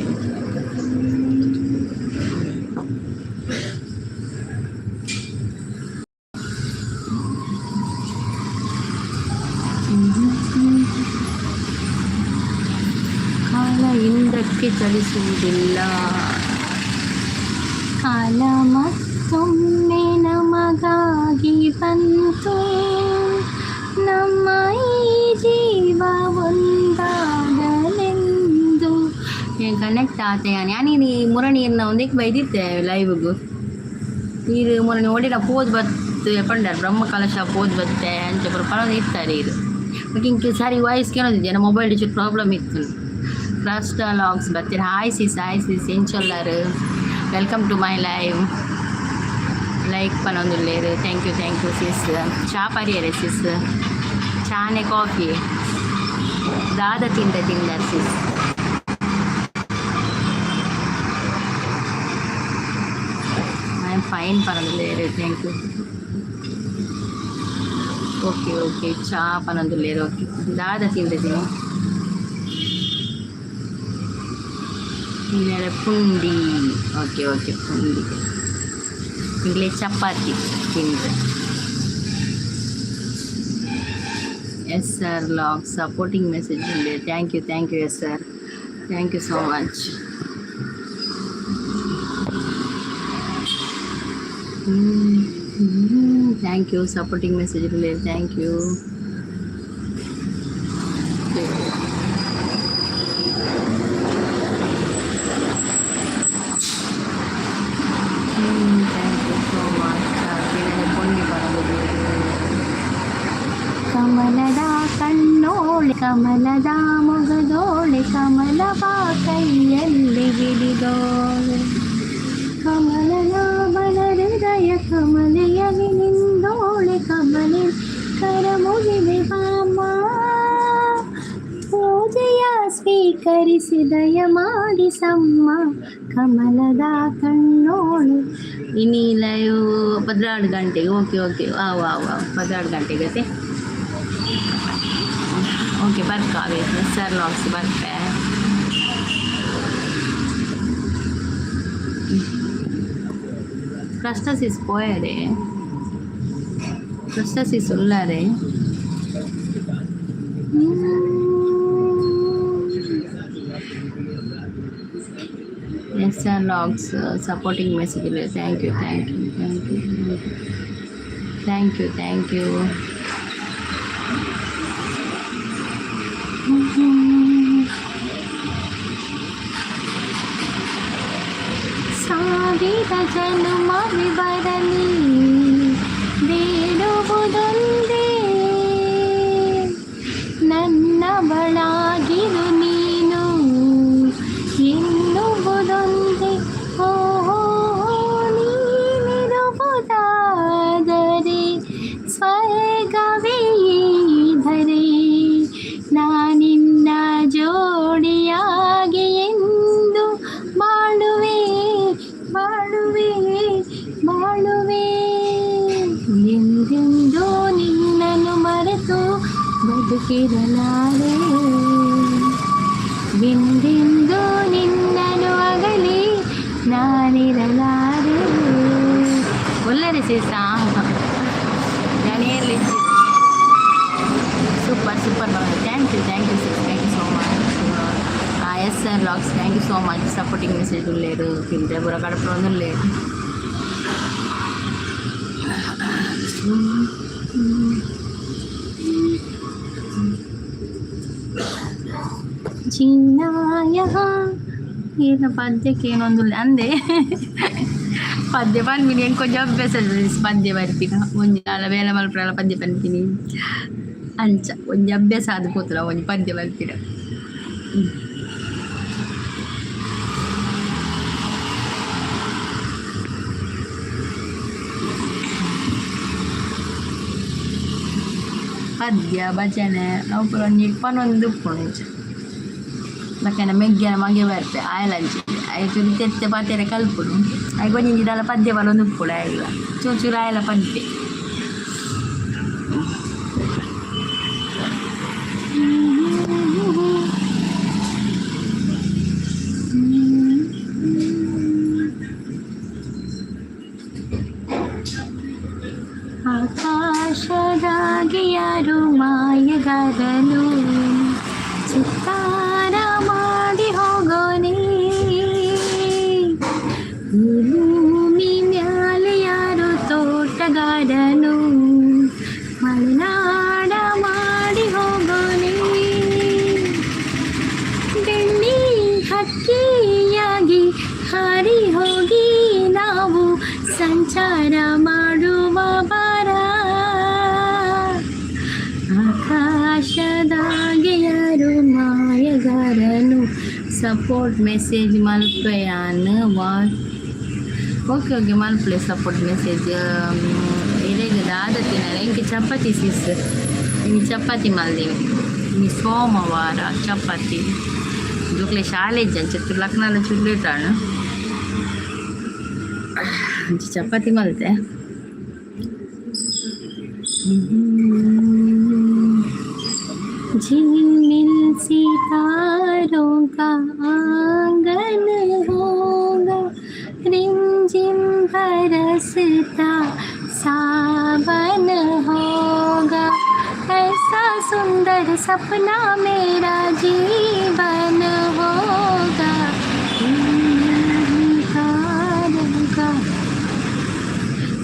Speaker 1: ಕಾಲ ಹಿಂದಕ್ಕೆ ಚಲಿಸುವುದಿಲ್ಲ. ಕಾಲ ಮತ್ತೊಮ್ಮೆ ನಮಗಾಗಿ ಬಂತು, ನಮ್ಮ ಈ ಜೀವ ಒಂದಾಗಲೆಂದು. ಕನೆಕ್ಟ್ ಆತೆ. ಯಾನಿ ಮುರಣಿ ಒಂದಕ್ಕೆ ಬೈದಿತ್ತೆ ಲೈವ್ಗು. ಈರ್ ಮುರಣಿ ಓಡಿನ ಪೋದು ಬತ್ತು ಪಂಡರ್, ಬ್ರಹ್ಮ ಕಲಶ ಪೋದು ಬತ್ತೆ ಅಂಚ ಪೂರ ಪನೊಂದು ಇತ್ತಾರೆ ಇದು. ಬೊಕ ಇಂಕ್ ಸರಿ ವಾಯ್ಸ್ ಕೇಳೋದಿದ್ದೆ, ಮೊಬೈಲ್ ಚೂರು ಪ್ರಾಬ್ಲಮ್ ಇತ್ತು. ಕ್ರಸ್ಟ್ ಲಾಗ್ಸ್ ಬತ್ತೀರ. ಹಾಯ್ ಸಿಸ್, ಹಾಯ್ ಸಿಸ್, ಎಂಚೊಲ್ಲಾರು? Welcome to my live. Like ಪನೊಂದುಲ್ಲೇರು. Thank you, thank you sis. ಚಾ ಪರಿಯರೆ ಸಿಸ್? ಚಾನೆ ಕಾಫಿ ದಾದ ತಿಂದ ತಿಂದರ್ ಸಿಸ್? I am fine ಪನೊಂದುಲ್ಲೇರು. Thank you. Okay okay, ಚಾ ಪನೊಂದುಲ್ಲೇರು. ಓಕೆ, ದಾದ ತಿಂದಿದ್ದೀನಿ? ಪುಂಡಿ. ಓಕೆ ಓಕೆ, ಪುಂಡಿ. ಇಂಗ್ಲೇ ಚಪಾತಿ ತಿಂದರೆ. Yes sir log supporting message ಇದೆ. Thank you, thank you. Yes sir, thank you so much. Thank you, supporting message ಇದೆ. Thank you. Thank you so much. ಪೊಂಡಿ ಬರೋದು. ಕಮಲದ ಕಣ್ಣೋಳೆ, ಕಮಲದ ಮೊಗದೋಳೆ, ಕಮಲವ ಕೈಯಲ್ಲಿ ಹಿಡಿದೋಳೆ, ಕಮಲನಾಭನ ಹೃದಯ ಕಮಲೆಯಲ್ಲಿ ನಿಂದೋಳೆ, ಕಮಲೆ ಕರ ಮುಗಿದೆ ಬಾಮ್ಮ, ಪೂಜೆಯ ಸ್ವೀಕರಿಸಿ ದಯ ಮಾಡಿಸಮ್ಮ, ಕಮಲದ ಕಣ್ಣೋಳು. ಇನಿ ಲೈವ್ 12 ಗಂಟೆಗೆ. ಓಕೆ ಓಕೆ, ಆವು ಆವು ಆವು, 12 ಗಂಟೆಗೆ ಅತ್ತೆ. ಓಕೆ, ಬರ್ಕ ಅವೇ ಸರ್ ಲಾಗ್ಸ್ ಬರ್ಪೆ. ಕ್ರಸ್ಟಸಿಸ್ ಪೋಯರೆ, ಕ್ರಸ್ಟಸಿಸ್ ಉಲ್ಲಾರೆ. S R vlogs supporting message thank you, thank you, thank you, thank you, thank you. ಸಾವಿರ ಜನುಮವೇ ಬರಲಿ, ಬೇಡುವುದೊಂದೇ, ನನ್ನವಳಾಗಿರು ನೀನು ಎನ್ನುವುದೊಂದೇ. ಓ ಹೋ, ನೀನಿರುವುದಾದರೆ ಸ್ವರ್ಗವೇ ಧರೆ, ನಾನಿನ್ನ ಜೋಡಿಯಾಗಿ ಎಂದು ಬಾಳುವೆ, ಬಾಳುವೆ, ಬಾಳುವೆ. ಎಂದೆಂದೂ ನಿನ್ನನ್ನು ಮರೆತು ಬದುಕಿರಲಾರೆ, ಎಂದೆಂದೂ ನಿನ್ನನ್ನು ಅಗಲಿ ನಾನಿರಲಾರೆ. ಒಳ್ಳೆ ಸೀಸಾ ನಾನೇರ್ಲಿ. Super, super. Thank you, thank you sir, thank you so much. S R vlogs, thank you so much. Supporting message ಉಳ್ಳೇರು, ತಿಂದ್ರೆ ಪೂರ ಕಡಪೊಂದುಲ್ಲೇರು. जीना यहाँ ಏನ ಪದ್ಯಕ್ಕೆ ಏನೊಂದು ಅಂದೆ. ಪದ್ಯ ಪನ್ಪಿನಿ, ಎಂಕ್ ಒಂಜಿ ಅಭ್ಯಾಸ ಪದ್ಯ ಬರ್ಪಿನ. ಒಂಜಿ ದಾಲ ಬೇಲೆ ಮಲ್ಪುನಲ ಪದ್ಯ ಪನ್ಪಿನಿ. ಅಂಚ ಒಂಜಿ ಅಭ್ಯಾಸ ಆದ್ ಪೋತುಂಡು ಒಂಜಿ ಪದ್ಯ ಬರ್ಪಿನ. ಪದ್ಯ, ಭಜನೆ ಅವು ಪೂರ ಒಂಜಿ ಪನೊಂದು ಉಪ್ಪುಂಡು ಇಂಚ. ಬೊಕ್ಕ ಮೆಗ್ಯನ ಮಗೆ ಬರ್ಪೆ, ಆಯೆಲ ಅಂಚನೆ. ಆಯೆ ಚೂರು ತೆತ್ತೆ ಪಾತೆರ ಕಲ್ಪುನು. ಆಯೆ ಒಂಜೊಂಜಿ ದಾಲ ಪದ್ಯ ಪನೊಂದು ಉಪ್ಪುಡು. ಆಯೆಗ್ಲ ಚೂರು ಚೂರು ಆಯೆಲ ಪನ್ಪೆ. ಆಕಾಶದಾಗೆ ಯಾರು ಮಾಯಗಾರನು, ಚಿತ್ತಾರ ಮಾಡಿ ಹೋಗೋನೆ. ಈ ಭೂಮಿ ಮ್ಯಾಲೆ ಯಾರು ತೋಟಗಾರನು, ಮಲೆನಾಡ ಮಾಡಿ ಹೋಗೋನೆ. ಬೆಳ್ಳಿ ಹಕ್ಕಿಯಾಗಿ ಹಾರಿ ಹೋಗಿ ನಾವು ಸಂಚಾರ ಮಾಡುವ ಬಾರ. ಆಕಾಶದಾಗೆ ಯಾರು ಮಾಯಗಾರನು. ಸಪೋರ್ಟ್ ಮೆಸೇಜ್ ಮಲ್ಪೆಯಾನ್ ವಾ. ಓಕೆ ಓಕೆ, ಮಲ್ಪಲೆ ಸಪೋರ್ಟ್ ಮೆಸೇಜ್. ಇರೆಗ್ ದಾದ ತಿನರೆ? ಎಂಕ್ ಚಪಾತಿ ಸಿಸ್. ಇನಿ ಚಪಾತಿ ಮಲ್ದಿನಿ. ಇನಿ ಸೋಮವಾರ, ಚಪಾತಿ. ಜೋಕ್ಲೆ ಶಾಲೆ ಇಜ್ಜಿ, ಅಂಚ ಲಕ್ನಲ ಚೂರು ಲೇಟ್ ಆಂಡ್. ಅಂಚ ಚಪಾತಿ ಮಲ್ತೆ. झिलमिल सितारों का आंगन होगा, रिमझिम बरसता सावन होगा, ऐसा सुंदर सपना मेरा जीवन होगा। तारों का.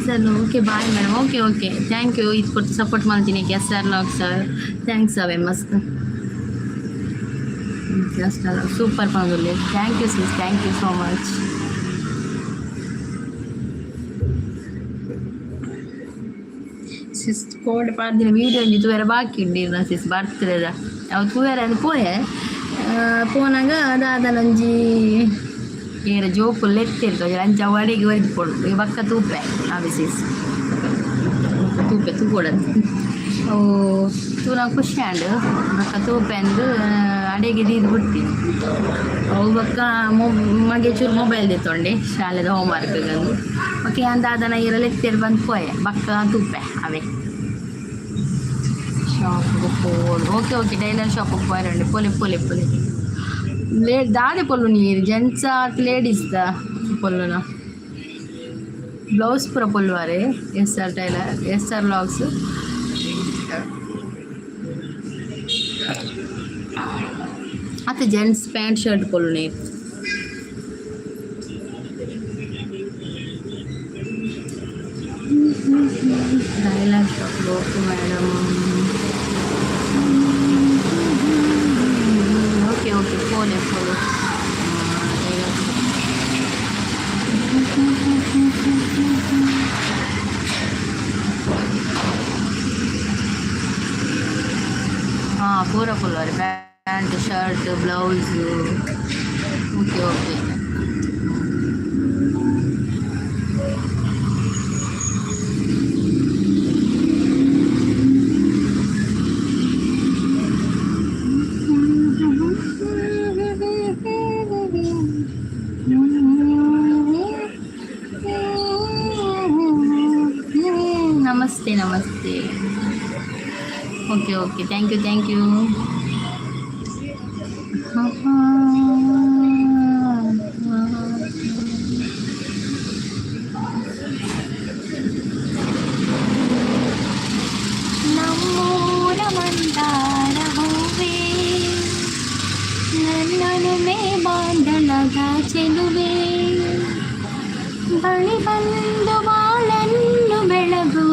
Speaker 1: Sir, okay, bye madam. Okay okay, thank you. ಇದು ಕೊಟ್ಟು ಸಪೋರ್ಟ್ ಮಾಡ್ತೀನಿ. S R vlog sir, thanks ಅವೇ ಮಸ್ತ್. ಜಸ್ಟ್ ಸೂಪರ್ ಪನೊಂದುಲ್ಲೆ. Thank you sis, thank you so much. Sis. ಕೋಡೆ ಪಾಡ್ದಿನ ವೀಡಿಯೋ ಒಂಜಿ ತೂಯರ ಬಾಕಿ ಉಂಡು ಸಿಸ್ ಬರ್ತದ. ಅವು ತೂಯರ ಅಂದ್ ಪೋಯೆ. ಪೋನಾಗ ದಾದನೊಂಜಿ ಏರ ಜೋಕುಲು ಲೆತ್ತೆರ್ ತೋಜರೆ. ಅಂಚ ಅವು ಅಡೆಗೆ ಒರಿದ್ ಪೋಂಡು. ಬೊಕ್ಕ ತೂಪೆ ಅವೆ ಸಿಸ್, ತೂಪೆ, ತೂಕೊಡಂತ. ಅವು ತೂನಗ ಖುಷಿ ಆಂಡ್. ಬೊಕ್ಕ ತೂಪೆ ಅಂದ್ ಅಡೆಗೆ ದೀದ್ ಬುಡ್ತೀನಿ. ಅವು ಬೊಕ್ಕ ಮಗೆ ಚೂರು ಮೊಬೈಲ್ ದೆತ್ತೊಂಡೆ ಶಾಲೆದ ಹೋಮ್ವರ್ಕ್. ಬೊಕ್ಕ ಯಾನ್ ದಾದನ ಏರ ಲೆತ್ತೆರ್ ಬಂದ್ ಪೋಯೆ. ಬೊಕ್ಕ ತೂಪೆ ಅವೇ. ಶಾಪ್ಗ್ ಪೋಡು. ಓಕೆ ಓಕೆ, ಟೈಲರ್ ಶಾಪ್ಗ್ ಪೋಯೆರೆ. ಪೋಲೆ ಪೋಲೆ ಪೋಲೆ. ಲೇ ದಾದೆ ಪೊಲ್ಲುನಿ ಈರ್? ಜೆಂಟ್ಸ್ ಅತ್ ಲೇಡೀಸ್ the ಪೊಲ್ಲುನ? ಬ್ಲೌಸ್ ಪೂರ ಪೊಲ್ಲುವಾರೆ S R tailor, S R vlogs? ಅತ್ತ ಜೆಂಟ್ಸ್ ಪ್ಯಾಂಟ್ ಶರ್ಟ್ ಪೊಲ್ಲುನಿ? Tailor shop, okay madam. Okay okay, ಫೋಲೆ ಫೋಲೆ. Tailor shop. ಹಾಂ, ಪೂರ full pant, shirt, blouse. Okay okay. Namaste namaste. Okay okay, thank you, thank you. ನಮ್ಮೂರ ಮಂದಾರ ಹೂವೇ, ನನ್ನೊಲುಮೆ ಬಾಂಧಳದ ಚೆಲುವೆ, ಬಳಿ ಬಂದು ಬಾಳನ್ನು ಬೆಳಗು,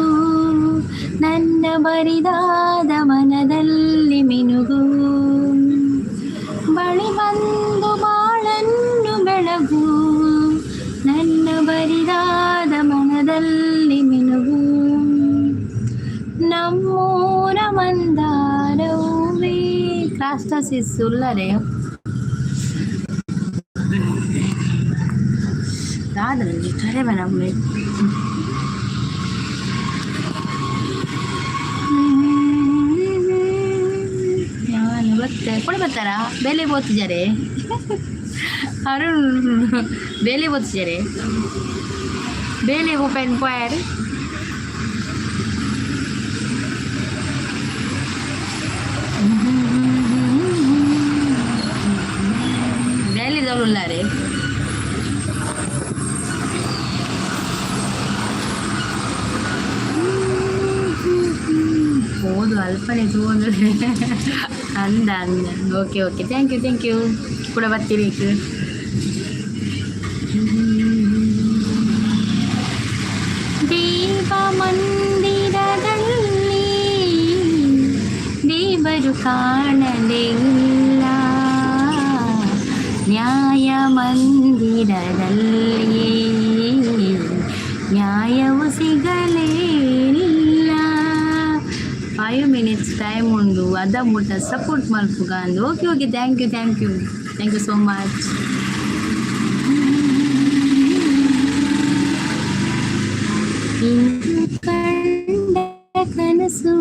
Speaker 1: ನನ್ನ ಬರಿದಾದ ಮನದಲ್ಲಿ ಮಿನುಗು. ಬಳಿ ಬಂದು ಬಾಳನ್ನು ಬೆಳಗು, ನನ್ನ ಬರಿದಾದ ಮನದಲ್ಲಿ ಮಿನುಗು, ನಮ್ಮೂರ ಮಂದಾರವೇ. ಕ್ರಾಸ್ಟಾಸಿಸ್ ಉಲ್ಲರೆ ದಾದ ತರೆ ಮೇಡಮ್. ನಾನು ಬತ್ತೆ ಕೊಡಿ. ಬರ್ತಾರಾ? ಬೇಲೆ ಬೋತಿದ್ದಾರೆ ಅರುಣ್. ಬೇಲೆ ಬೋತಿದ್ದಾರೆ, ಬೇಲೆ ಓಪನ್ ಫೈರ್. ಬೇಲೆದವ್ರು ಉಲ್ಲಾರೆ. ಹೋದು ಅಲ್ಪನೆ ತೂವೊಂದು ಅಂದ ಅಂದ. Okay okay, thank you, thank you. ಕೂಡ ಬರ್ತೀರಿ. ದೇವ ಮಂದಿರದಲ್ಲಿ ದೇವರು ಕಾಣಲೇ ಇಲ್ಲ, ನ್ಯಾಯ ಮಂದಿರದಲ್ಲಿ ನ್ಯಾಯವು ಸಿಗಲೇ ಇಲ್ಲ. 5 ಮಿನಿಟ್ಸ್ ಟೈಮ್ ಉಂಡು, ಅದ ಮುಟ್ಟ ಸಪೋರ್ಟ್ ಮಲ್ಪುಗ ಅಂದು. Okay okay, thank you, thank you, thank you so much. ಇಂದು ಕಂಡ ಕನಸು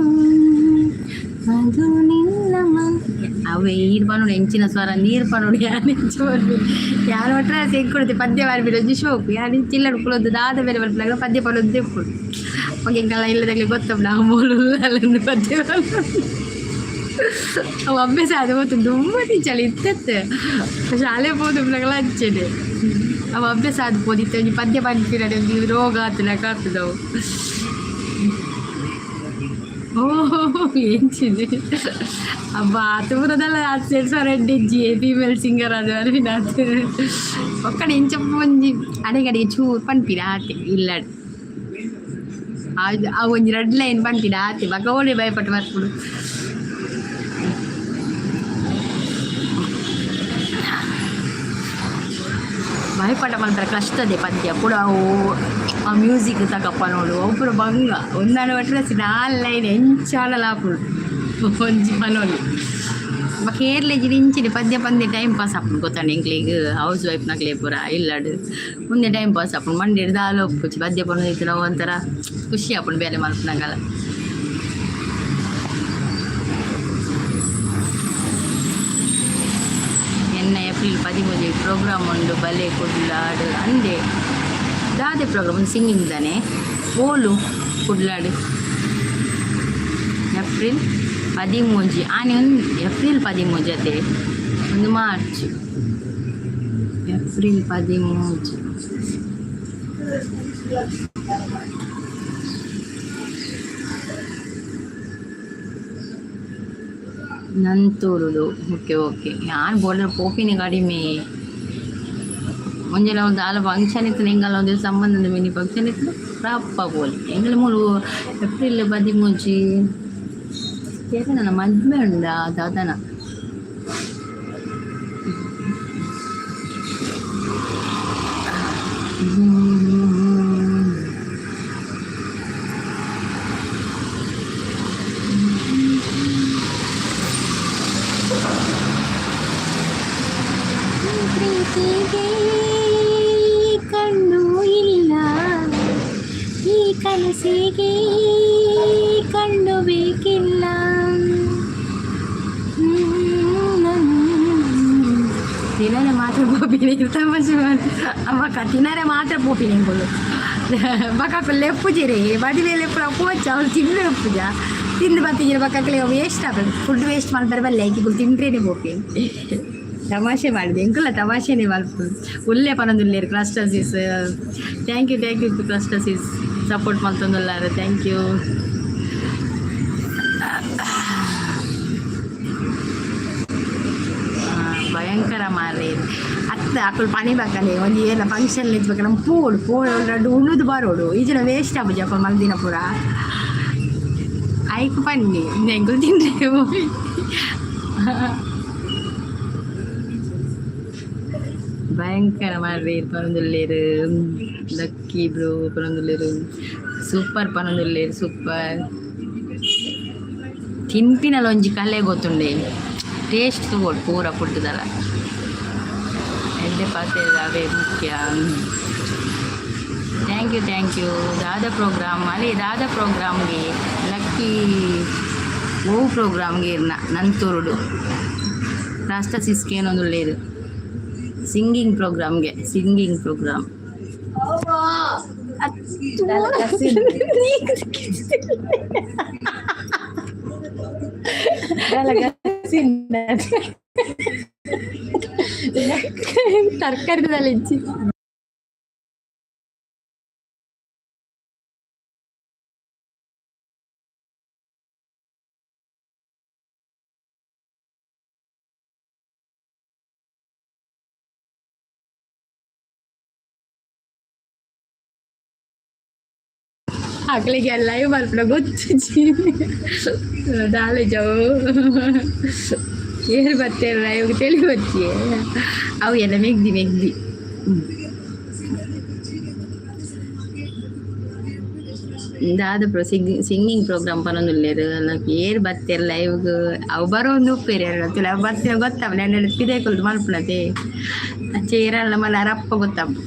Speaker 1: ಅದು ನಿನ್ನ. ಅವೇ ಈರ್ ಪನೋಡು ಎಂಚಿನ ಸ್ವರ ನೀರು ಪನೋಡು. ಯಾರು ಎಂಚ ಬರ್ಬಿ, ಯಾರು ಒಟ್ರ ಕೊಡುತ್ತೆ ಪದ್ಯ ಬರ್ಬಿಡು. ಒಂಜಿ ಶೋಕು ಯಾರು ಚಿಲ್ಲಡು ಕುಲೊಂದು ದಾದ ಬೇರೆ ಬರ್ಪಿನಾಗ ಪದ್ಯ ಪನೊಂದು ಇಪ್ಪುಡು. ಓಕೆ, ಎಂಕಲ್ಲ ಇಲ್ಲದಾಗಲಿ ಗೊತ್ತಪ್ಪ, ನಾವು ಮೂಲು ಪದ್ಯ ಅವು ಅಭ್ಯಾಸ ಅದು ಗೊತ್ತು. ತುಂಬ ಚಳಿ ಇತ್ತತ್ತೆ, ಶಾಲೆ ಪೋದು ಅಂಚೆನೆ ಅವು ಅಭ್ಯಾಸ ಅದು ಪೋದಿತ್ತು. ಒಂಜಿ ಪದ್ಯ ಪನ್ಪಿನಡೆ ಒಂಜಿ ರೋಗ ಆತುಲಕ ಆತದವು. ಓ, ಎಂಚಿದೆ ಅಬ್ಬಾ, ಆತು ಆತು ಸ್ವರ ಎಡ್ಡೆಜ್ಜಿ ಫೀಮೇಲ್ ಸಿಂಗರ್ ಅದು ಅರಿವಿನ ಒಕ್ಕಡೆ ಇಂಚಪ್ಪ ಒಂಜಿ ಅಡೆಗಡೆಗೆ ಚೂರು ಪನ್ಪಿನ ಆತೆ ಇಲ್ಲ. ಆ ಒಂಜಿ ರಡ್ಡ್ ಲೈನ್ ಪನ್ಪಿನ ಆತೆ, ಬೊಕ ಓಲೆ ಭಯಪಟ್ಟು ಬರ್ಪುಡು. ಭಯಪಟ್ಟ ಮಲ್ಪರೆ ಕಷ್ಟದೆ ಪದ್ಯ ಪೂರ. ಅವು ಆ ಮ್ಯೂಸಿಕ್ ತಕಪ್ಪ ನೋಡು, ಅವು ಪೂರ ಬಂಗ. ಒಂದಾನ ಒಟ್ರಾಸಿ ನಾಲ್ ಲೈನ್ ಎಂಚಾಡಲ ಆಪುಂಡು ಒಂಜಿ ಪನೊಲಿ. ಬೊಕ ಏರ್ಲೆಜಿಡ ಇಂಚಿನ ಪದ್ಯ ಪಂದೆ ಟೈಮ್ ಪಾಸ್ ಆಪುಂಡು ಗೊತ್ತಂಡ ಎಂಕ್ಲೆಗ್. ಹೌಸ್ ವೈಫ್ ನಕ್ಲೆ ಪೂರ ಇಲ್ಲಡ್ ಮುಂದೆ ಟೈಮ್ ಪಾಸ್ ಆಪುಂಡು. ಮಂಡೆಡ್ ದಾಲ ಉಪ್ಪುಜಿ, ಪದ್ಯ ಪನೊಂದಿತ್ತ್ಂಡ ಒಂಥರ ಖುಷಿ ಆಪುಂಡು ಬೇಲೆ ಮಲ್ಪುನಗಲ. ಎನ್ನ ಏಪ್ರಿಲ್ 13 ಪ್ರೋಗ್ರಾಮ್ ಉಂಡು, ಬಲೆ ಕುಡ್ಲಾಡ್ ಅಂದೆ. ದಾದೆ ಪ್ರೋಗ್ರಾಮ್? ಒಂದು ಸಿಂಗಿಂಗ್ ತಾನೆ? ಓಲು ಕುಡ್ಲಾಡ್? ಏಪ್ರಿಲ್ 13 ಆನೆ ಒಂದು. ಏಪ್ರಿಲ್ 13 ಅದೇ ಒಂದು ಮಾರ್ಚ್. ಏಪ್ರಿಲ್ 13. ನಂತೂರುಡು. ಓಕೆ ಓಕೆ, ಯಾನ್ ಬೋರ್ಡರ್ ಪೋಪಿನ ಕಡಿಮೆ. ಒಂಜೆಲ ಒಂದು ದಾಲ ಫಂಕ್ಷನ್ ಇತ್ತು ಎಂಕಲ್ನ ಒಂದು ಸಂಬಂಧದ ಮಿನಿ ಫಂಕ್ಷನ್ ಇತ್ತು ರಪ್ಪ ಪೋಲಿ. ಎಂಕಲ್ ಮೂಲು ಏಪ್ರಿಲ್ 13 ಏರೆನ ಮದ್ಮೆ ಉಂಡಾ ದಾದನ. ಪ್ರೀತಿಗೆ ಕಣ್ಣು ಇಲ್ಲ, ಈ ಕನಸಿಗೆ ಕಣ್ಣು ಬೇಕಿಲ್ಲ. ತಿನ್ನರೆ ಮಾತ್ರ ಪೋಪಿನಿ, ತಮಾಷೆ ಮಾಡಿ ಅಮ್ಮಕ್ಕ. ತಿನ್ನರೆ ಮಾತ್ರ ಪೋಪಿನಿ ಎಂಕುಲು. ಬಕಾಕು ಲೆಪ್ಪುಜಿರಿ ಮದುವೆ ಲೆಪ್ಪುನ ಪೋಚ ಅವ್ರು ತಿಂದು ಉಪ್ಪುಜ. ತಿಂದು ಬತ್ತಿಜಿರ ಬಕಾಕಲೆ ವೇಸ್ಟ್ ಆಪುಂಡು. ಫುಡ್ ವೇಸ್ಟ್ ಮಲ್ಪರೆ ಬಲ್ಲೆ, ಐಕ್ ತಿಂದ್ರೇನೆ ಪೋಪಿ. ತಮಾಷೆ ಮಾಡಿದೆ ಎಂಕುಲ, ತಮಾಷೆನೆ ಮಲ್ಪು. ಉಲ್ಲೆ ಪನೊಂದುಲ್ಲೆರ್ cluster sis. Thank you, thank you cluster sis. Support ಮಲ್ತೊಂದುಲ್ಲಾರ್, thank you. ಭಯಂಕರ ಮಾರ್ರೆ. ಅತ್ತ ಅಕುಲು ಪನಿ ಬಕ್ಕನೆ ಒಂಜಿ ಏನ ಫಂಕ್ಷನ್ ಇತ್ಬೇಕ ನಮ್ಮ ಪೋಡು ಪೋಡು ರಡ್ಡು ಉಣ್ಣುದು ಬರೋಡು. ಈ ಜನ ವೇಸ್ಟ್ ಆಪುಜಿ ಅಪ್ಪ ಮಲ್ದಿನ ಪೂರ. ಐಕ್ ಪನ್ನಿ ಎಂಕುಲು ತಿಂದ್ರೆ. ಭಯಂಕರ ಮಾರ್ರೆ ಪನೊಂದುಲ್ಲೆರ್. ಲಕ್ಕಿ ಬ್ರೋ ಪನೊಂದುಲ್ಲೆರ್, ಸೂಪರ್ ಪನೊಂದುಲ್ಲೆರ್, ಸೂಪರ್. ತಿನ್ಪಿನಲ ಒಂಜಿ ಕಲೆ ಗೊತ್ತುಂಡೆ. ಟೇಸ್ಟ್ ತೂವೊಡು ಪೂರ ಫುಡ್ದಲ. ಎಡ್ಡೆ ಪಾತೆರ ಅವೇ ಮುಖ್ಯ. Thank you, thank you. ದಾದ ಪ್ರೋಗ್ರಾಮ್ ಅಲ್ಲಿ? ದಾದ ಪ್ರೋಗ್ರಾಮ್ಗೆ ಲಕ್ಕಿ? ಓ ಪ್ರೋಗ್ರಾಮ್ಗೆ ಇರ್ನ ನಂತೂರುಡು ರಾಷ್ಟ್ರ ಸಿಸ್ಕೇನೊಂದುಲ್ಲೇರು ಸಿಂಗಿಂಗ್ ಪ್ರೋಗ್ರಾಮ್ಗೆ, ಸಿಂಗಿಂಗ್ ಪ್ರೋಗ್ರಾಮ್. ತರಕಾರಿದಲ್ಲಿ ಹೆಚ್ಚಿ. ಅಕ್ಲೆಗೆ ಲೈವ್ ಮಲ್ಪುನ ಗೊತ್ತಿಜ್ಜಿ. ದಾಲ ಜವು ಏರ್ ಬತ್ತೇರ್ ಲೈವ್ ತೆಲಿ ಬತ್ತಿ. ಅವು ಎಲ್ಲ ಮೆಗ್ದಿ ಮೆಗ್ದಿ. ದಾದ ಪ್ರೋ ಸಿಂಗಿಂಗ್ ಸಿಂಗಿಂಗ್ ಪ್ರೋಗ್ರಾಮ್ ಪನೊಂದುಲ್ಲೆರ್. ಏರ್ ಬತ್ತೆರ್ ಲೈವ್ಗ್? ಅವು ಬರೋಂದು ಉಪ್ಪೇರು ಅವು ಬತ್ತಿನ ಗೊತ್ತಾಪುಂಡು. ಎನ್ನಡ ಪಿದಯಿ ಕುಲ್ದು ಮಲ್ಪುನತೆ. ಅಂಚ ಏರಲ್ಲ ಮಲ್ಲ ರಪ್ಪ ಗೊತ್ತಾಪು.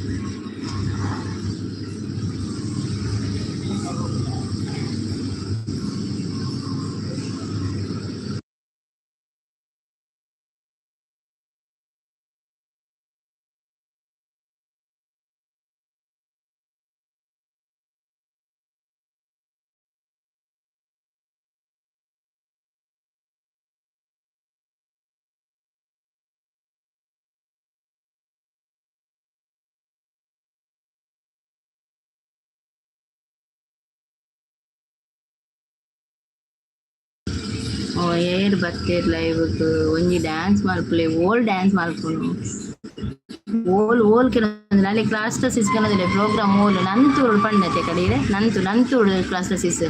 Speaker 1: ಓ ಏರ್ ಬತ್ತೆರ್ ಲೈವ್ಗ್? ಒಂಜಿ ಡ್ಯಾನ್ಸ್ ಮಲ್ಪುಲೆ. ಓಲ್ ಡ್ಯಾನ್ಸ್ ಮಲ್ಪುನು? ಓಲ್ ಓಲ್ ಕೆಲವೊಂದು ನಾಳೆ ಕ್ಲಾಸ್ಟರ್ ಸಿಸ್ ಕನದಿಲ್ಲ ಪ್ರೋಗ್ರಾಮ್. ಓಲು ನಂತೂರು ಪಂಡತೆ ಕಡೀರೆ ನಂತು ನಂತೂರು ಕ್ಲಾಸ್ಟರ್ ಸಿಸ್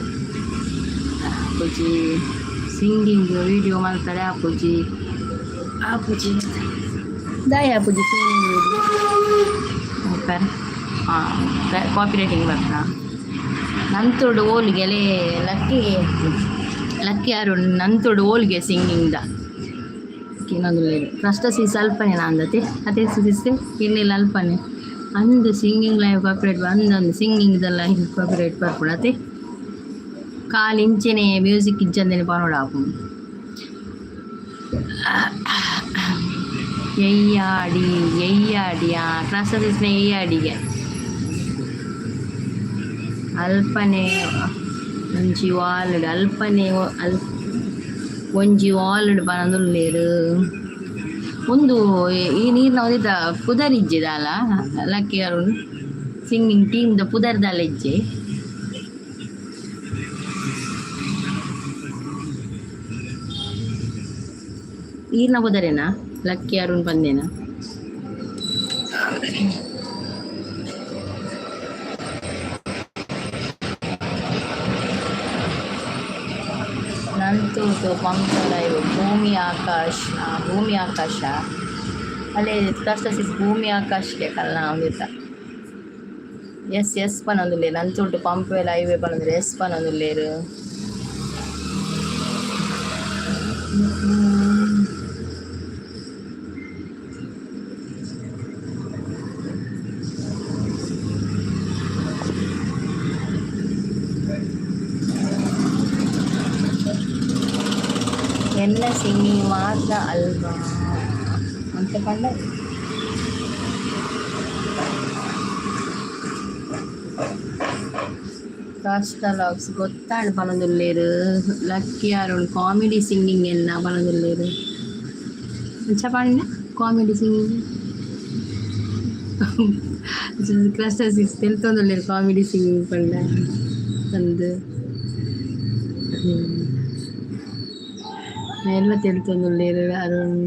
Speaker 1: ಆಪುಜಿ. ಸಿಂಗಿಂಗ್ ವಿಡಿಯೋ ಮಲ್ಪರೆ ಆಪುಜಿ, ಆಪುಜಿ. ದಾಯ ಆಪುಜಿ ಸಿಂಗಿಂಗ್ ವಿಡಿಯೋ? ಹಾಂ, ಕಾಪಿ ರೈಟಿಂಗ್ ಬರ್ತಾ. ನಂತುಡು ಓಲ್ಗೆಲೆ ಲಕ್ಕಿ ಲಕ್ಕಿ ಯಾರು ನಂತುಡು ಓಲ್ಗೆ ಸಿಂಗಿಂಗ್ the ಕಷ್ಟ ಸೀಸ್ ಅಲ್ಪನೆ ಅಂದತೆ ಅದೇ ಸಿಸ್ ಇನ್ನಿಲ್ಲ ಅಲ್ಪನೆ ಅಂದು ಸಿಂಗಿಂಗ್ ಲೈವ್ ಕಾಪಿರೈಟ್ ಅಂದೊಂದು ಸಿಂಗಿಂಗ್ ಲೈವ್ ಕಾಪಿರೈಟ್ ಬರ್ಪುಂಡು. ಕಾಲು ಇಂಚೆನೆ ಮ್ಯೂಸಿಕ್ ಇಜ್ಜಂದೆನೆ ಪನೊಡು ಆಪುಂಡು. ಎಯ್ಯಾಡಿ ಎಯ್ಯಾಡಿ ಆ ಕ್ಲಾಸ್ ಎಯ್ಯಾಡಿಗೆ ಅಲ್ಪನೆ ಒಂಜಿ ವಾಲ್ಡ್ ಅಲ್ಪನೆ ಅಲ್ ಒಂಜಿ ವಾಲ್ಡ್ ಪನೊಂದುಲ್ಲೆರ್. ಉಂದು ಈ ನೀರ್ನ ಒಂದಿತ ಪುದರ್ ಇಜ್ಜಿ ದಾಲ ಲಕ್ಕಿ ಅರುಣ್ ಸಿಂಗಿಂಗ್ ಟೀಮ್ ದ ಪುದರ್ ದಾಲ ಇಜ್ಜಿ. ಈರ್ನ ಪುದರೇನಾ? ಲಕ್ಕಿ ಅರುಣ್ ಪಂದೇನಾ? ನಂತೂಟು ಪಂಪ ಲೈವ್ ಭೂಮಿ ಆಕಾಶ್. ಭೂಮಿ ಆಕಾಶ ಅಲ್ಲೇ ಕಷ್ಟ ಭೂಮಿ ಆಕಾಶ್ಗೆ ಕಲ್ಲ ಒಂದಿತ್ತ. ಎಸ್ ಎಸ್ ಪನೊಂದುಲ್ಲೆರ್. ನಂತೂಟು ಪಂಪೆ ಲೈವ್ ಪನೊಂದುಲ್ಲೆರ್. ಎಸ್ ಪನೊಂದುಲ್ಲೆರ್. ಎನ್ನ ಸಿಂಗಿಂಗ್ ಮಾತ್ರ ಅಲ್ವಾ ಅಂತ ಪಂಡ. ಲಾಗ್ಸ್ ಗೊತ್ತಾಂಡ್ ಪನೊಂದುಲ್ಲೆರ್. ಲಕ್ಕಿ ಅರುಣ್ ಕಾಮಿಡಿ ಸಿಂಗಿಂಗ್ ಎನ್ನ ಪನೊಂದುಲ್ಲೆರ್. ಅಂಚ ಪಂಡ ಕಾಮಿಡಿ ಸಿಂಗಿಂಗ್ ಕ್ಲಸ್ಟರ್ ಸಿಕ್ಸ್ ತೆಲ್ತೊಂದುಲ್ಲೆರ್. ಕಾಮಿಡಿ ಸಿಂಗಿಂಗ್ ಪಂಡ ಅಂದ್ ಎಲ್ಲ ತೆಲ್ತೊಂದುಲ್ಲೆರ್ ಅರುಣ್.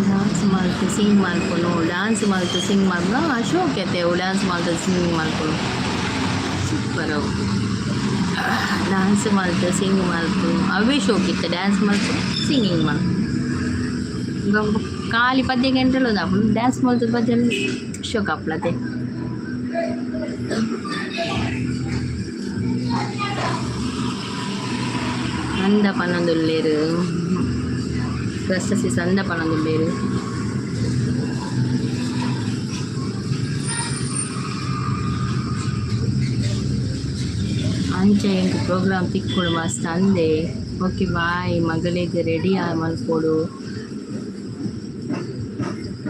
Speaker 1: ಡಾನ್ಸ್ ಮಲ್ತ್ ಸಿಂಗ್ ಮಲ್ಪುನು, ಡಾನ್ಸ್ ಮಲ್ತ್ ಸಿಂಗ್ ಮಲ್ಪುನು. ಶೋಕೆ ಅತ್ತೆ ಅವು. ಡಾನ್ಸ್ ಮಲ್ತ್ ಸಿಂಗ್ ಮಲ್ಪುನು ಸೂಪರ್ ಅವು. ಡಾನ್ಸ್ ಮಲ್ತ್ ಸಿಂಗ್ ಮಲ್ಪುನು ಅವೇ ಶೋಕಿತ್ತು. Dance ಮಲ್ಪುನು, singing ಮಲ್ಪುನು. ಖಾಲಿ ಪದ್ಯ ಗಂಟೆಲು ಆಪುಂಡು. ಡ್ಯಾನ್ಸ್ ಮಲ್ತ್ ಪದ್ಯ ಶೋಕ್ ಆಪುಂಡು. ಅಂದ ಪನೊಂದುಲ್ಲೆರ್. ಪ್ರಶಸ್ತಿ ಅಂದ ಪನೊಂದುಲ್ಲೆರ್. ಅಂಚ ಎಂಕ್ ಪ್ರೋಗ್ರಾಮ್ ತಿಕ್ಕುಂಡು ಮಸ್ತ್ ಅಂದೆ. Okay bye. ಮಗಳಿಗೆ ರೆಡಿ ಮಲ್ಪೊಡು.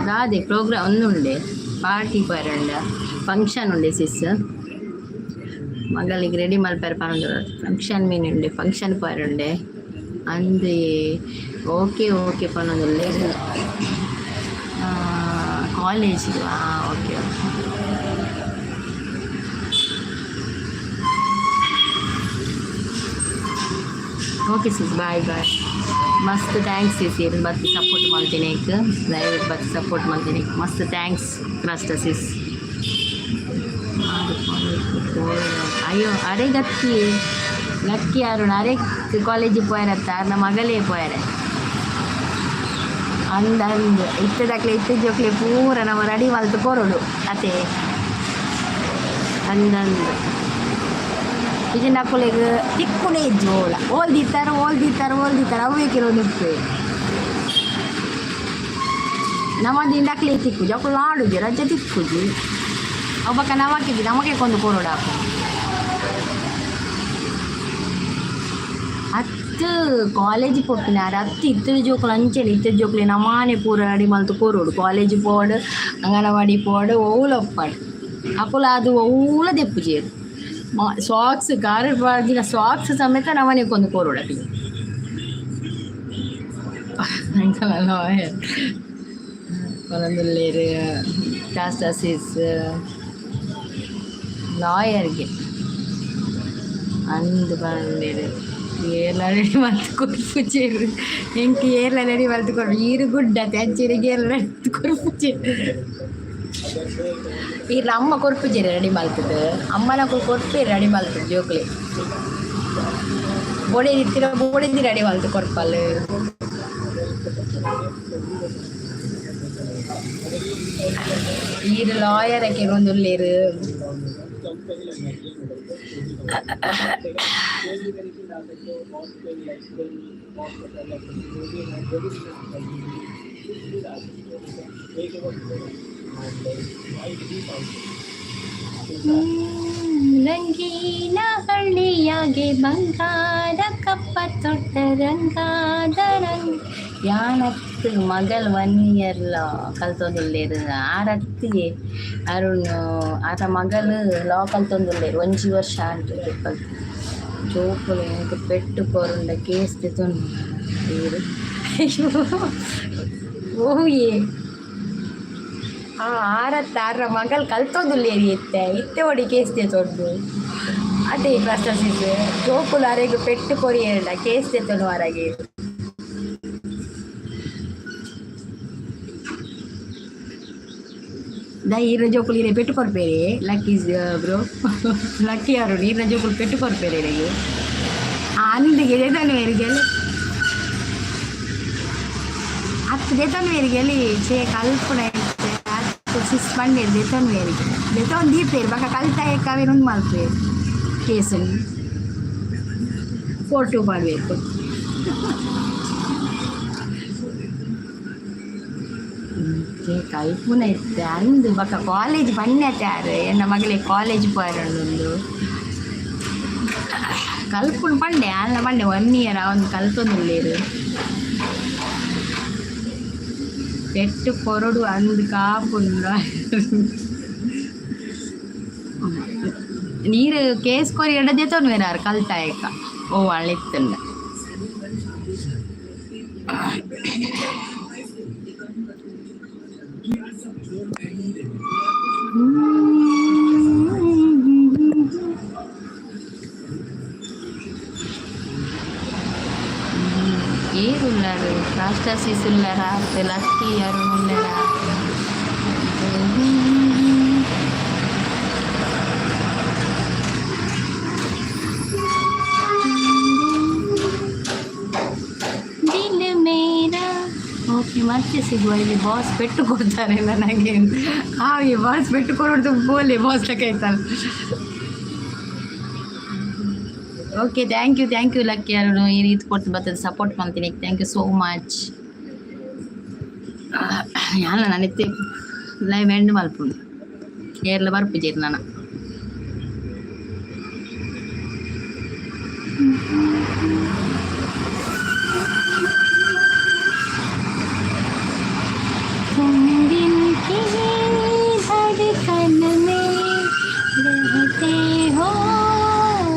Speaker 1: ದಾದೆ ಪ್ರೋಗ್ರಾಮ್ ಒಂದುಂಡೆ? ಪಾರ್ಟಿ ಪರಂಡ ಫಂಕ್ಷನ್ ಉಂಡೆ ಸಿಸ್. ಮಗಳಿಗೆ ರೆಡಿ ಮಲ್ಪೆರೆ ಪನೊಂದು. ಫಂಕ್ಷನ್ ಮೀನ್ ಉಂಡೆ, ಫಂಕ್ಷನ್ ಪೋಯೆರುಂಡೆ ಅಂದೆ. ಓಕೆ ಓಕೆ ಪನೊಂದುಲ್ಲೆರ್. College. Okay okay okay sis, bye bye. ಮಸ್ತ್ thanks ಸಿಸ್. ಇರ್ ಬತ್ತ್ ಸಪೋರ್ಟ್ ಮಲ್ತಿನೇಕ್, ಲೈವ್ ಬತ್ತ್ ಸಪೋರ್ಟ್ ಮಲ್ತಿನೇಕ್ ಮಸ್ತ್ thanks ಕ್ರಸ್ಟ ಸಿಸ್. ಅಯ್ಯೋ, ಅರೆ ಗತ್ತಿ ಲಕ್ಕಿ ಅರುಣ್ ಅರೆ ಕಾಲೇಜಿಗೆ ಪೋಯರತ್ತ? ಅರ್ನ ಮಗಳೇ ಪೋಯರೆ. ಅಂದ್ ಅಂದ್ ಇತ್ತದಕ್ಲೆ ಇತ್ತೆ ಜೋಕ್ಲೆ ಪೂರ ನಮ ರೆಡಿ ಮಲ್ತ್ ಕೊರೊಡು ಅತೆ. ಅಂದಂದ್ ಇಜಿಂಡ ಅಕುಲೆಗ್ ತಿಕ್ಕುನೇ ಇಜ್ಜಿ ಓಲ. ಓಲ್ ದೀತಾರ, ಓಲ್ ದೀತಾರ, ಓಲ್ ದೀತಾರ, ಅವೇ ಕೆಲವೊಂದು ಉಪ್ಪೆ. ನಮದಿಂಡ ಅಕ್ಲೆಗ್ ತಿಕ್ಕುಜಿ. ಅಕುಲು ಆಡುಜಿ, ರಜೆ ತಿಕ್ಕುಜಿ. ಅವು ಬೊಕ ನಮಕ್ ನಮಕೆ ಕೊಂದು ಕೊರೊಡಾಪುಂಡು. ಅತ್ತ್ ಕಾಲೇಜ್ ಪೋಪಿನಾರ್ ಅತ್ತ್. ಇತ್ತದ ಜೋಕುಲು ಅಂಚನೆ. ಇತ್ತದ ಜೋಕುಲು ನಮಾನೆ ಪೂರ ರೆಡಿ ಮಲ್ತ್ ಕೊರೊಡು. ಕಾಲೇಜ್ ಪೋವಡ್, ಅಂಗನವಾಡಿ ಪೋವಡ್, ಒವ್ಲ ಉಪ್ಪಡ್, ಅಕುಲು ಅದು ಒವ್ಲ ದೆಪ್ಪುಜೆರ್. ಸಾಕ್ಸ್ ಕಾರ್ ಪಾಡ್ದಿನ ಸಾಕ್ಸ್ ಸಮೇತ ನಮನೆ ಕೊಂದು ಕೊರೊಡು ಅಕ್ಲೆಗ್. ಲಾಯರ್ ಪನೊಂದುಲ್ಲೆರ್ ಟಾಸ್ಟಾಸಿಸ್ ಲಾಯರ್ಗೆ ಅಂದ್ ಪನೊಂದುಲ್ಲೆರ್. ಏರ್ಲ ರೆಡಿ ಮಲ್ತ್ ಕೊರ್ಪುಜೆರ್. ಎಂಕ್ ಏರ್ಲ ರೆಡಿ ಮಲ್ತ್ ಕೊರ್ಪು ಈರ್ ಗುಡ್ ಅತೆ. ಅಂಚೆನೆ ಏರ್ಲ ರೆಡಿ ಕೊರ್ಪುಜೆರ್. ಈರ್ನ ಅಮ್ಮ ಕೊರ್ಪುಜೆರ್ ರೆಡಿ ಮಲ್ತುದು. ಅಮ್ಮನಕುಲು ಕೊರ್ಪೆರ್ ರೆಡಿ ಮಲ್ತುದು ಜೋಕ್ಲೆ. ಬೊಡೆದಿ ಇತ್ತಿನ ಬೊಡೆದಿ ರೆಡಿ ಮಲ್ತ್ ಕೊರ್ಪಲ್. ಈರ್ ಲಾಯರ್ ಕೆರೊಂದುಲ್ಲೆರ್. ರಂಗೀನ ಹಳ್ಳಿಯಾಗೆ ಬಂಗಾರ ಕಪ್ಪ ತೊಟ್ಟ ರಂಗಾದ ರಂಗ್. ಯಾನತ್ ಮಗಲ್ ಒನ್ ಇಯರ್ ಕಲ್ತೊಂದುಲ್ಲೆರ್. ಆರತ್ತಿಗೆ ಅರುಣ್ ಆತ ಮಗಲ್ ಲಾ ಕಲ್ತೊಂದುಲ್ಲೆರ್. ಒಂಜಿ ವರ್ಷ ಆಂಡ್ ಕಲ್ತ್. ಜೋಕುಲು ಎಂಕ್ ಪೆಟ್ಟ್ ಕೊರುಂಡ ಕೇಸ್ ದೆತೊನ್ನು ಈರ್. ಓಯೆ ಆ ಆರತ್ತ ಆರ್ನ ಮಗಲ್ ಕಲ್ತೊಂದುಲ್ಲೆರ್. ಇತ್ತೆ ಇತ್ತೆ ಒಡಿ ಕೇಸ್ ದೆತೊಂದು.
Speaker 2: ಅದೇ ಕ್ಲಸ್ಟರ್ಸ್ ಜೋಕುಲು ಅರೆಗ್ ಪೆಟ್ಟು ಕೊರಿಯೇರ್ಡ ಕೇಸ್ ದೆತ್ತೊನು ಅರಗೆ. ದೈ ಈರ್ನ ಜೋಕುಲು ಈರೆ ಪೆಟ್ಟು ಕೊರ್ಪೇರೆ. ಲಕ್ಕಿ ಬ್ರೋ, ಲಕ್ಕಿ ಯಾರು ನೀರಿನ ಜೋಕುಲು ಪೆಟ್ಟು ಕೊರ್ಪೇರೆ ಇರೆಗ್. ಅಂದಿಗೆ ದೇತನು ಗೆಲೆ ಅತ್ತು ದೇತನು ಗೆಲಿ ಚೇ ಕಲ್ಪುನ ಅತ್ತು ಸಿಸ್ ಪಂಡೇರು ದೇತನು ವೇರಿಗೆ ದೇತೊಂದು ದೀಪೇರು ಬಕ ಕಲ್ತಾಯ ಅವೇನು ಉಂಡು ಮಲ್ಪೇರು ಕೇಸನ್ ಫೋಟೋ ಮಾಡಬೇಕು. ಕಲ್ಪುನ ಇತ್ತೆ ಅಂದು ಬಕ ಕಾಲೇಜ್ ಪಣ್ಣೆ ಎನ್ನ ಮಗಳೇ ಕಾಲೇಜ್ ಪೋಯರಂಡೊಂದು ಕಲ್ಪುನ ಪಂಡೆ ಅಲ್ಲ ಪಂಡೆ ಒನ್ ಇಯರ್ ಒಂದು ಕಲ್ತೊಂದುಲ್ಲೇರು. ಪೆಟ್ಟು ಕೊರಡು ಅಂದು ಕಾಪುಂಡು. ನೀರು ಕೇಸ್ ಕೊರಿ ಎಡ ದೇತೊನು ಬೇರಾರು ಕಲ್ತಾಯಕ ಓ ಅಳಿತ್ತುಂಡ. ಏರುಲ್ಲಾರು ರಾಷ್ಟ್ರ ಉಲ್ಲಾರ ಲಕ್ಕಿ ಯಾರು ಉಲ್ಲಾರ. ದಿಲ್ ಮೇರಾ. ಓಕೆ, ಮತ್ತೆ ಸಿಗುವ. ಇಲ್ಲಿ ಬಾಸ್ ಪೆಟ್ಟು ಕೊಡ್ತಾರೆ ನನಗೆ. ಹಾಗೆ ಬಾಸ್ ಪೆಟ್ಟು ಕೊಡೋದು ಬೋಲೆ boss ಕೈತಾನೆ. Okay, thank you, thank you lucky Arun. ಈ ರೀತಿ ಕೊಡ್ತು ಬರ್ತದೆ ಸಪೋರ್ಟ್ ಮಾಡ್ತೀನಿ. Thank you so much. ಯಾನ ನಾನಿತ್ತೆ ಲೈವ್ ಎಂಡ್ ಮಲ್ಪುಂಡು. ಏರ್ಲ ಬರ್ಪುಜೆರ್ ನನ. तुम दिल की धड़कन में रहते हो,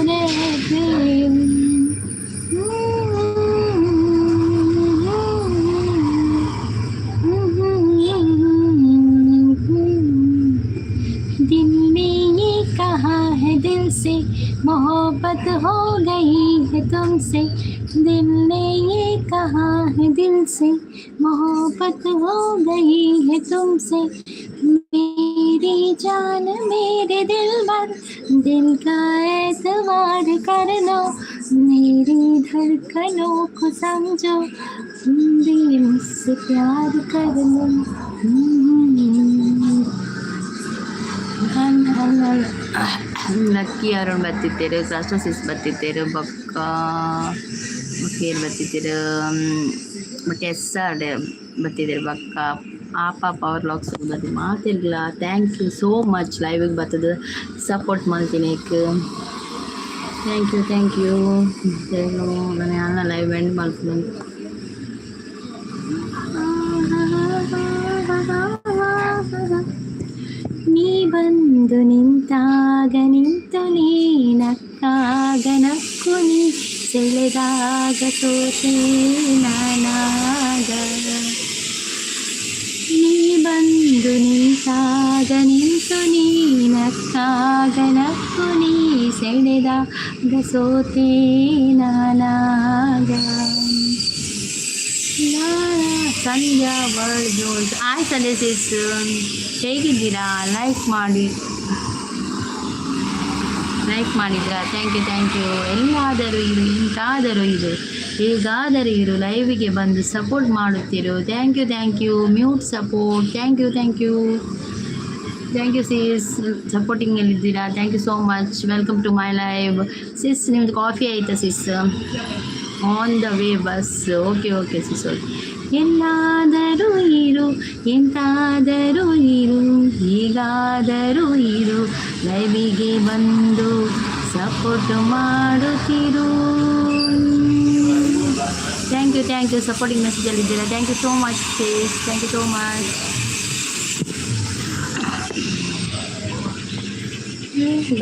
Speaker 2: रहते हो। दिल ने ये कहा है दिल से, मोहब्बत हो गई है तुमसे। दिल ने ये कहा है दिल से, मोहब्बत हो गई है तुमसे। मेरी जान, मेरे दिल भर, दिल का एतबार कर लो। मेरी धड़कनों को समझो, तुम भी मुझसे प्यार कर लो। ಲಕ್ಕಿ ಅರುಣ್ ಬರ್ತಿದ್ದೇರು, ಕ್ರಾಸ್ಟರ್ ಸಿಸ್ ಬರ್ತಿದ್ದೇರು, ಬೊಕ್ಕ ಬೊಕ್ಕ ಬರ್ತಿದ್ದೀರು, ಬೊಕ್ಕ ಎಸ್ ಆರ್ ಬರ್ತಿದ್ದೀರು, ಬೊಕ್ಕ ಆಪ ಪವರ್ ಲಾಕ್ಸ್ ಬರ್ತಿದ್ದೆ ಮಾತೆರ್ಗ್ಲ thank you so much. ಲೈವಿಗೆ ಬರ್ತದೆ ಸಪೋರ್ಟ್ ಮಾಡ್ತೀನಿ. Thank you, thank you. ನಾನು ಯಾರನ್ನ ಲೈವ್ ಎಂಡ್ ಮಾಡ್ತೀನಿ. ನೀ ಬಂದು ನಿಂತಾಗ ನಿಂತು, ನೀ ನಕ್ಕಾಗ ನಕ್ಕು, ನೀ ಸೆಳೆದಾಗ ಸೋತೆ ನಾನಾಗ. ನೀ ಬಂದು ನಿಂತಾಗ ನಿಂತು, ನೀ ನಕ್ಕಾಗ ನಕ್ಕು, ನೀ ಸೆಳೆದಾಗ ಸೋತೆ ನಾನಾಗ. ಸಂಧ್ಯಾ ವರ್ಲ್ಡ್ ಜೋನ್ಸ್, ಆಯ್ ಸಂಧ್ಯಾ ಸಿಸ್, ಹೇಗಿದ್ದೀರಾ? ಲೈಕ್ ಮಾಡಿ, ಲೈಕ್ ಮಾಡಿದ್ರಾ? Thank you, thank you. ಎಲ್ಲಾದರೂ ಇರು, ಎಂತಾದರೂ ಇರು, ಹೇಗಾದರೂ ಇರು, ಲೈವಿಗೆ ಬಂದು ಸಪೋರ್ಟ್ ಮಾಡುತ್ತೀರು. Thank you, thank you. Mute support. Thank you, thank you, thank you sis. ಸಪೋರ್ಟಿಂಗಲ್ಲಿದ್ದೀರಾ. Thank you so much. Welcome to my live, sis. ನಿಮ್ಮದು ಕಾಫಿ ಆಯಿತಾ sis? On the way bus. Okay, okay sis, okay. ಎಲ್ಲಾದರೂ ಇರು, ಎಂತಾದರೂ ಇರು, ಹೇಗಾದರೂ ಇರು, ಲೈವಿಗೆ ಬಂದು ಸಪೋರ್ಟ್ ಮಾಡುತ್ತೀರು. Thank you, thank you. Supporting ಮೆಸೇಜಲ್ಲಿದ್ದೀರಾ. Thank you so much sis, thank you so much.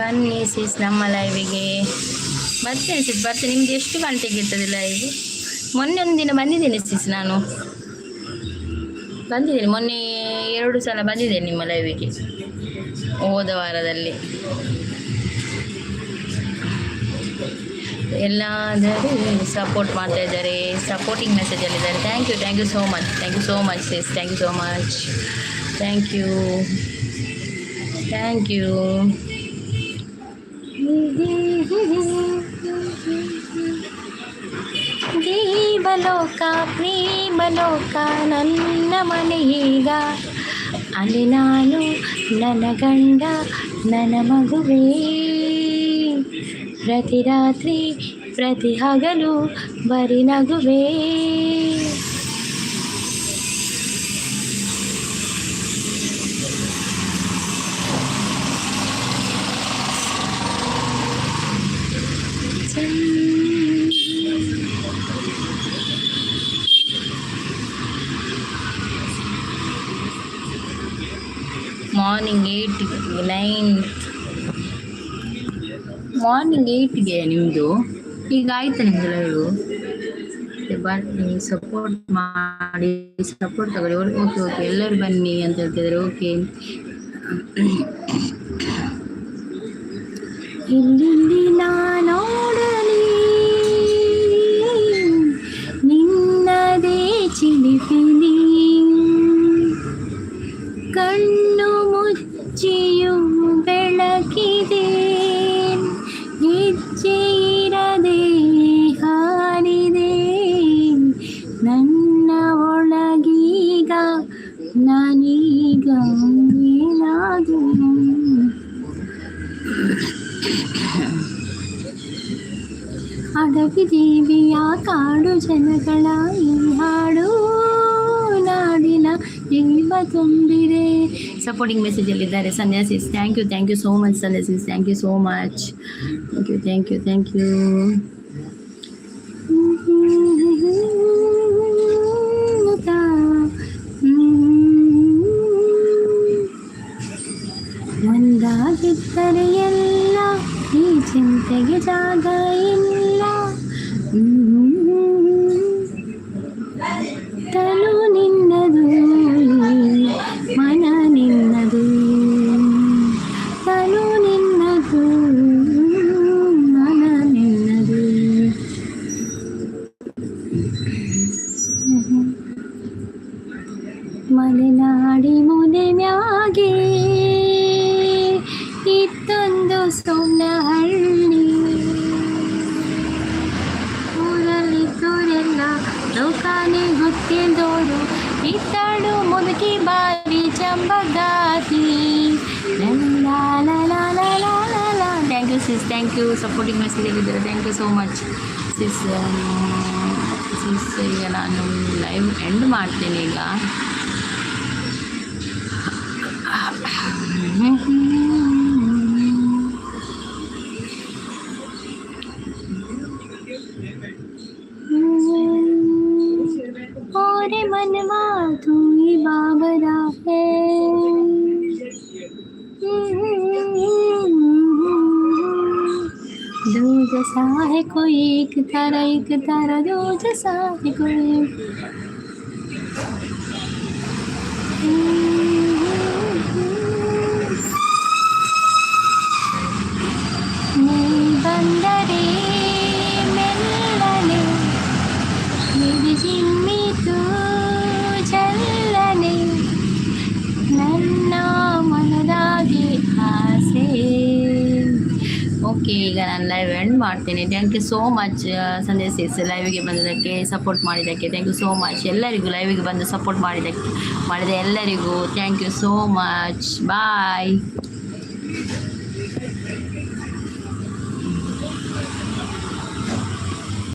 Speaker 2: ಬನ್ನಿ ಸಿಸ್, ನಮ್ಮ ಲೈವಿಗೆ ಬರ್ತೇನೆ ಸಿಸ್, ಬರ್ತೇನೆ. ನಿಮ್ದು ಎಷ್ಟು ಗಂಟೆಗೆ ಇರ್ತದೆ ಲೈವ್? ಮೊನ್ನೆ ಒಂದು ದಿನ ಬಂದಿದ್ದೇನೆ ಸಿಸ್, ನಾನು ಬಂದಿದ್ದೇನೆ. ಮೊನ್ನೆ ಎರಡು ಸಲ ಬಂದಿದ್ದೇನೆ ನಿಮ್ಮ ಲೈವಿಗೆ ಹೋದ ವಾರದಲ್ಲಿ. ಎಲ್ಲಾದರೂ ಸಪೋರ್ಟ್ ಮಾಡ್ತಾ ಇದ್ದಾರೆ, supporting ಮೆಸೇಜಲ್ಲಿದ್ದಾರೆ. Thank you, thank you so much, thank you so much sis, thank you so much, thank you, thank you. ದೇವಲೋಕ ಪ್ರೇಮಲೋಕ ನನ್ನ ಮನೆಯೀಗ, ಅಲ್ಲಿ ನಾನು, ನನ್ನ ಗಂಡ, ನನ್ನ ಮಗುವೇ. ಪ್ರತಿ ರಾತ್ರಿ ಪ್ರತಿ ಹಗಲು ಬರಿ ನಗುವೇ. ಮಾರ್ನಿಂಗ್ 8, 9, ಮಾರ್ನಿಂಗ್ 8ಗೆ ನಿಮ್ಮದು ಈಗ ಆಯ್ತಾ ನಿಮ್ಮದು ಲೈವು? ಬನ್ನಿ, ಸಪೋರ್ಟ್ ಮಾಡಿ, ಸಪೋರ್ಟ್ ತಗೊಳ್ಳಿ. ಓಕೆ ಓಕೆ, ಎಲ್ಲರೂ ಬನ್ನಿ ಅಂತ ಹೇಳ್ತಿದ್ದಾರೆ. ಓಕೆ, ಇಲ್ಲಿ ನೋಡಲಿ ನಿನ್ನದೇ ಚಿಲಿಪಿಲಿ, ಕಣ್ಣು ಮುಚ್ಚಿಯು ಬೆಳಕಿದೆ, ಹೆಜ್ಜೆ ಇರದೆ ಹಾರಿದೆ. ನನ್ನ ಒಳಗೀಗ ನಾನೀಗ ಏನಾದೆ? ಅಡವಿ ದೇವಿಯ ಕಾಡು ಜನಗಳ ಈ ಹಾಡು ನಾಡಿನ ಜೀವ ತುಂಬಿದೆ. ಸಪೋರ್ಟಿಂಗ್ ಮೆಸೇಜಲ್ಲಿದ್ದಾರೆ Sandhya sis. Thank you, thank you so much Sandhya sis, thank you so much, thank you, thank you, thank you. ಒಂದಾಗಿದ್ದರೆ ಎಲ್ಲ, ಈ ಚಿಂತೆಗೆ ಜಾಗ ಇಲ್ಲ. ತನು ನಿನ್ನದು, ಮನ ನಿನ್ನದು, ತನು ನಿನ್ನದು, ಮನ ನಿನ್ನದು. ಮಲೆನಾಡಿ ಮುನೆ ಮ್ಯಾಗೆ ಇತ್ತೊಂದು ಸೊನ್ನಹಳ್ಳಿ, ಊರಲ್ಲಿ ತೋರೆಲ್ಲ ಲೋಕಾನೆ ಗೊತ್ತಿಲ್ದೋರು, ಇತ್ತಾಳು ಮುದುಕಿ ಬಾರಿ ಚಂಬಗಾತಿ. Thank you sis, thank you. Supporting message ಹೇಳಿದ್ದಾರೆ, thank you so much sis. Sis, ಈಗ ನಾನು ಲೈವ್ ಎಂಡ್ ಮಾಡ್ತೇನೆ ಈಗ. ओरे मनवा तू ही बाबरा है। दो जैसा है कोई एक तारा, एक तारा दो जैसा है कोई। ನೀ ಬಂದರೆ ಮೆಲ್ಲನೆ ಮಿಡಿಜಿಮ್ಮಿತು ಜಲ್ಲನೆ, ನನ್ನ ಮನದಾಗೆ ಆಸೆ. ಓಕೆ, ಈಗ ನಾನು ಲೈವ್ ಎಂಡ್ ಮಾಡ್ತೇನೆ. Thank you so much Sandhya sis, ಲೈವಿಗೆ ಬಂದದಕ್ಕೆ, ಸಪೋರ್ಟ್ ಮಾಡಿದ್ದಕ್ಕೆ. Thank you so much ಎಲ್ಲರಿಗೂ, ಲೈವಿಗೆ ಬಂದು ಸಪೋರ್ಟ್ ಮಾಡಿದ ಎಲ್ಲರಿಗೂ thank you so much. Bye.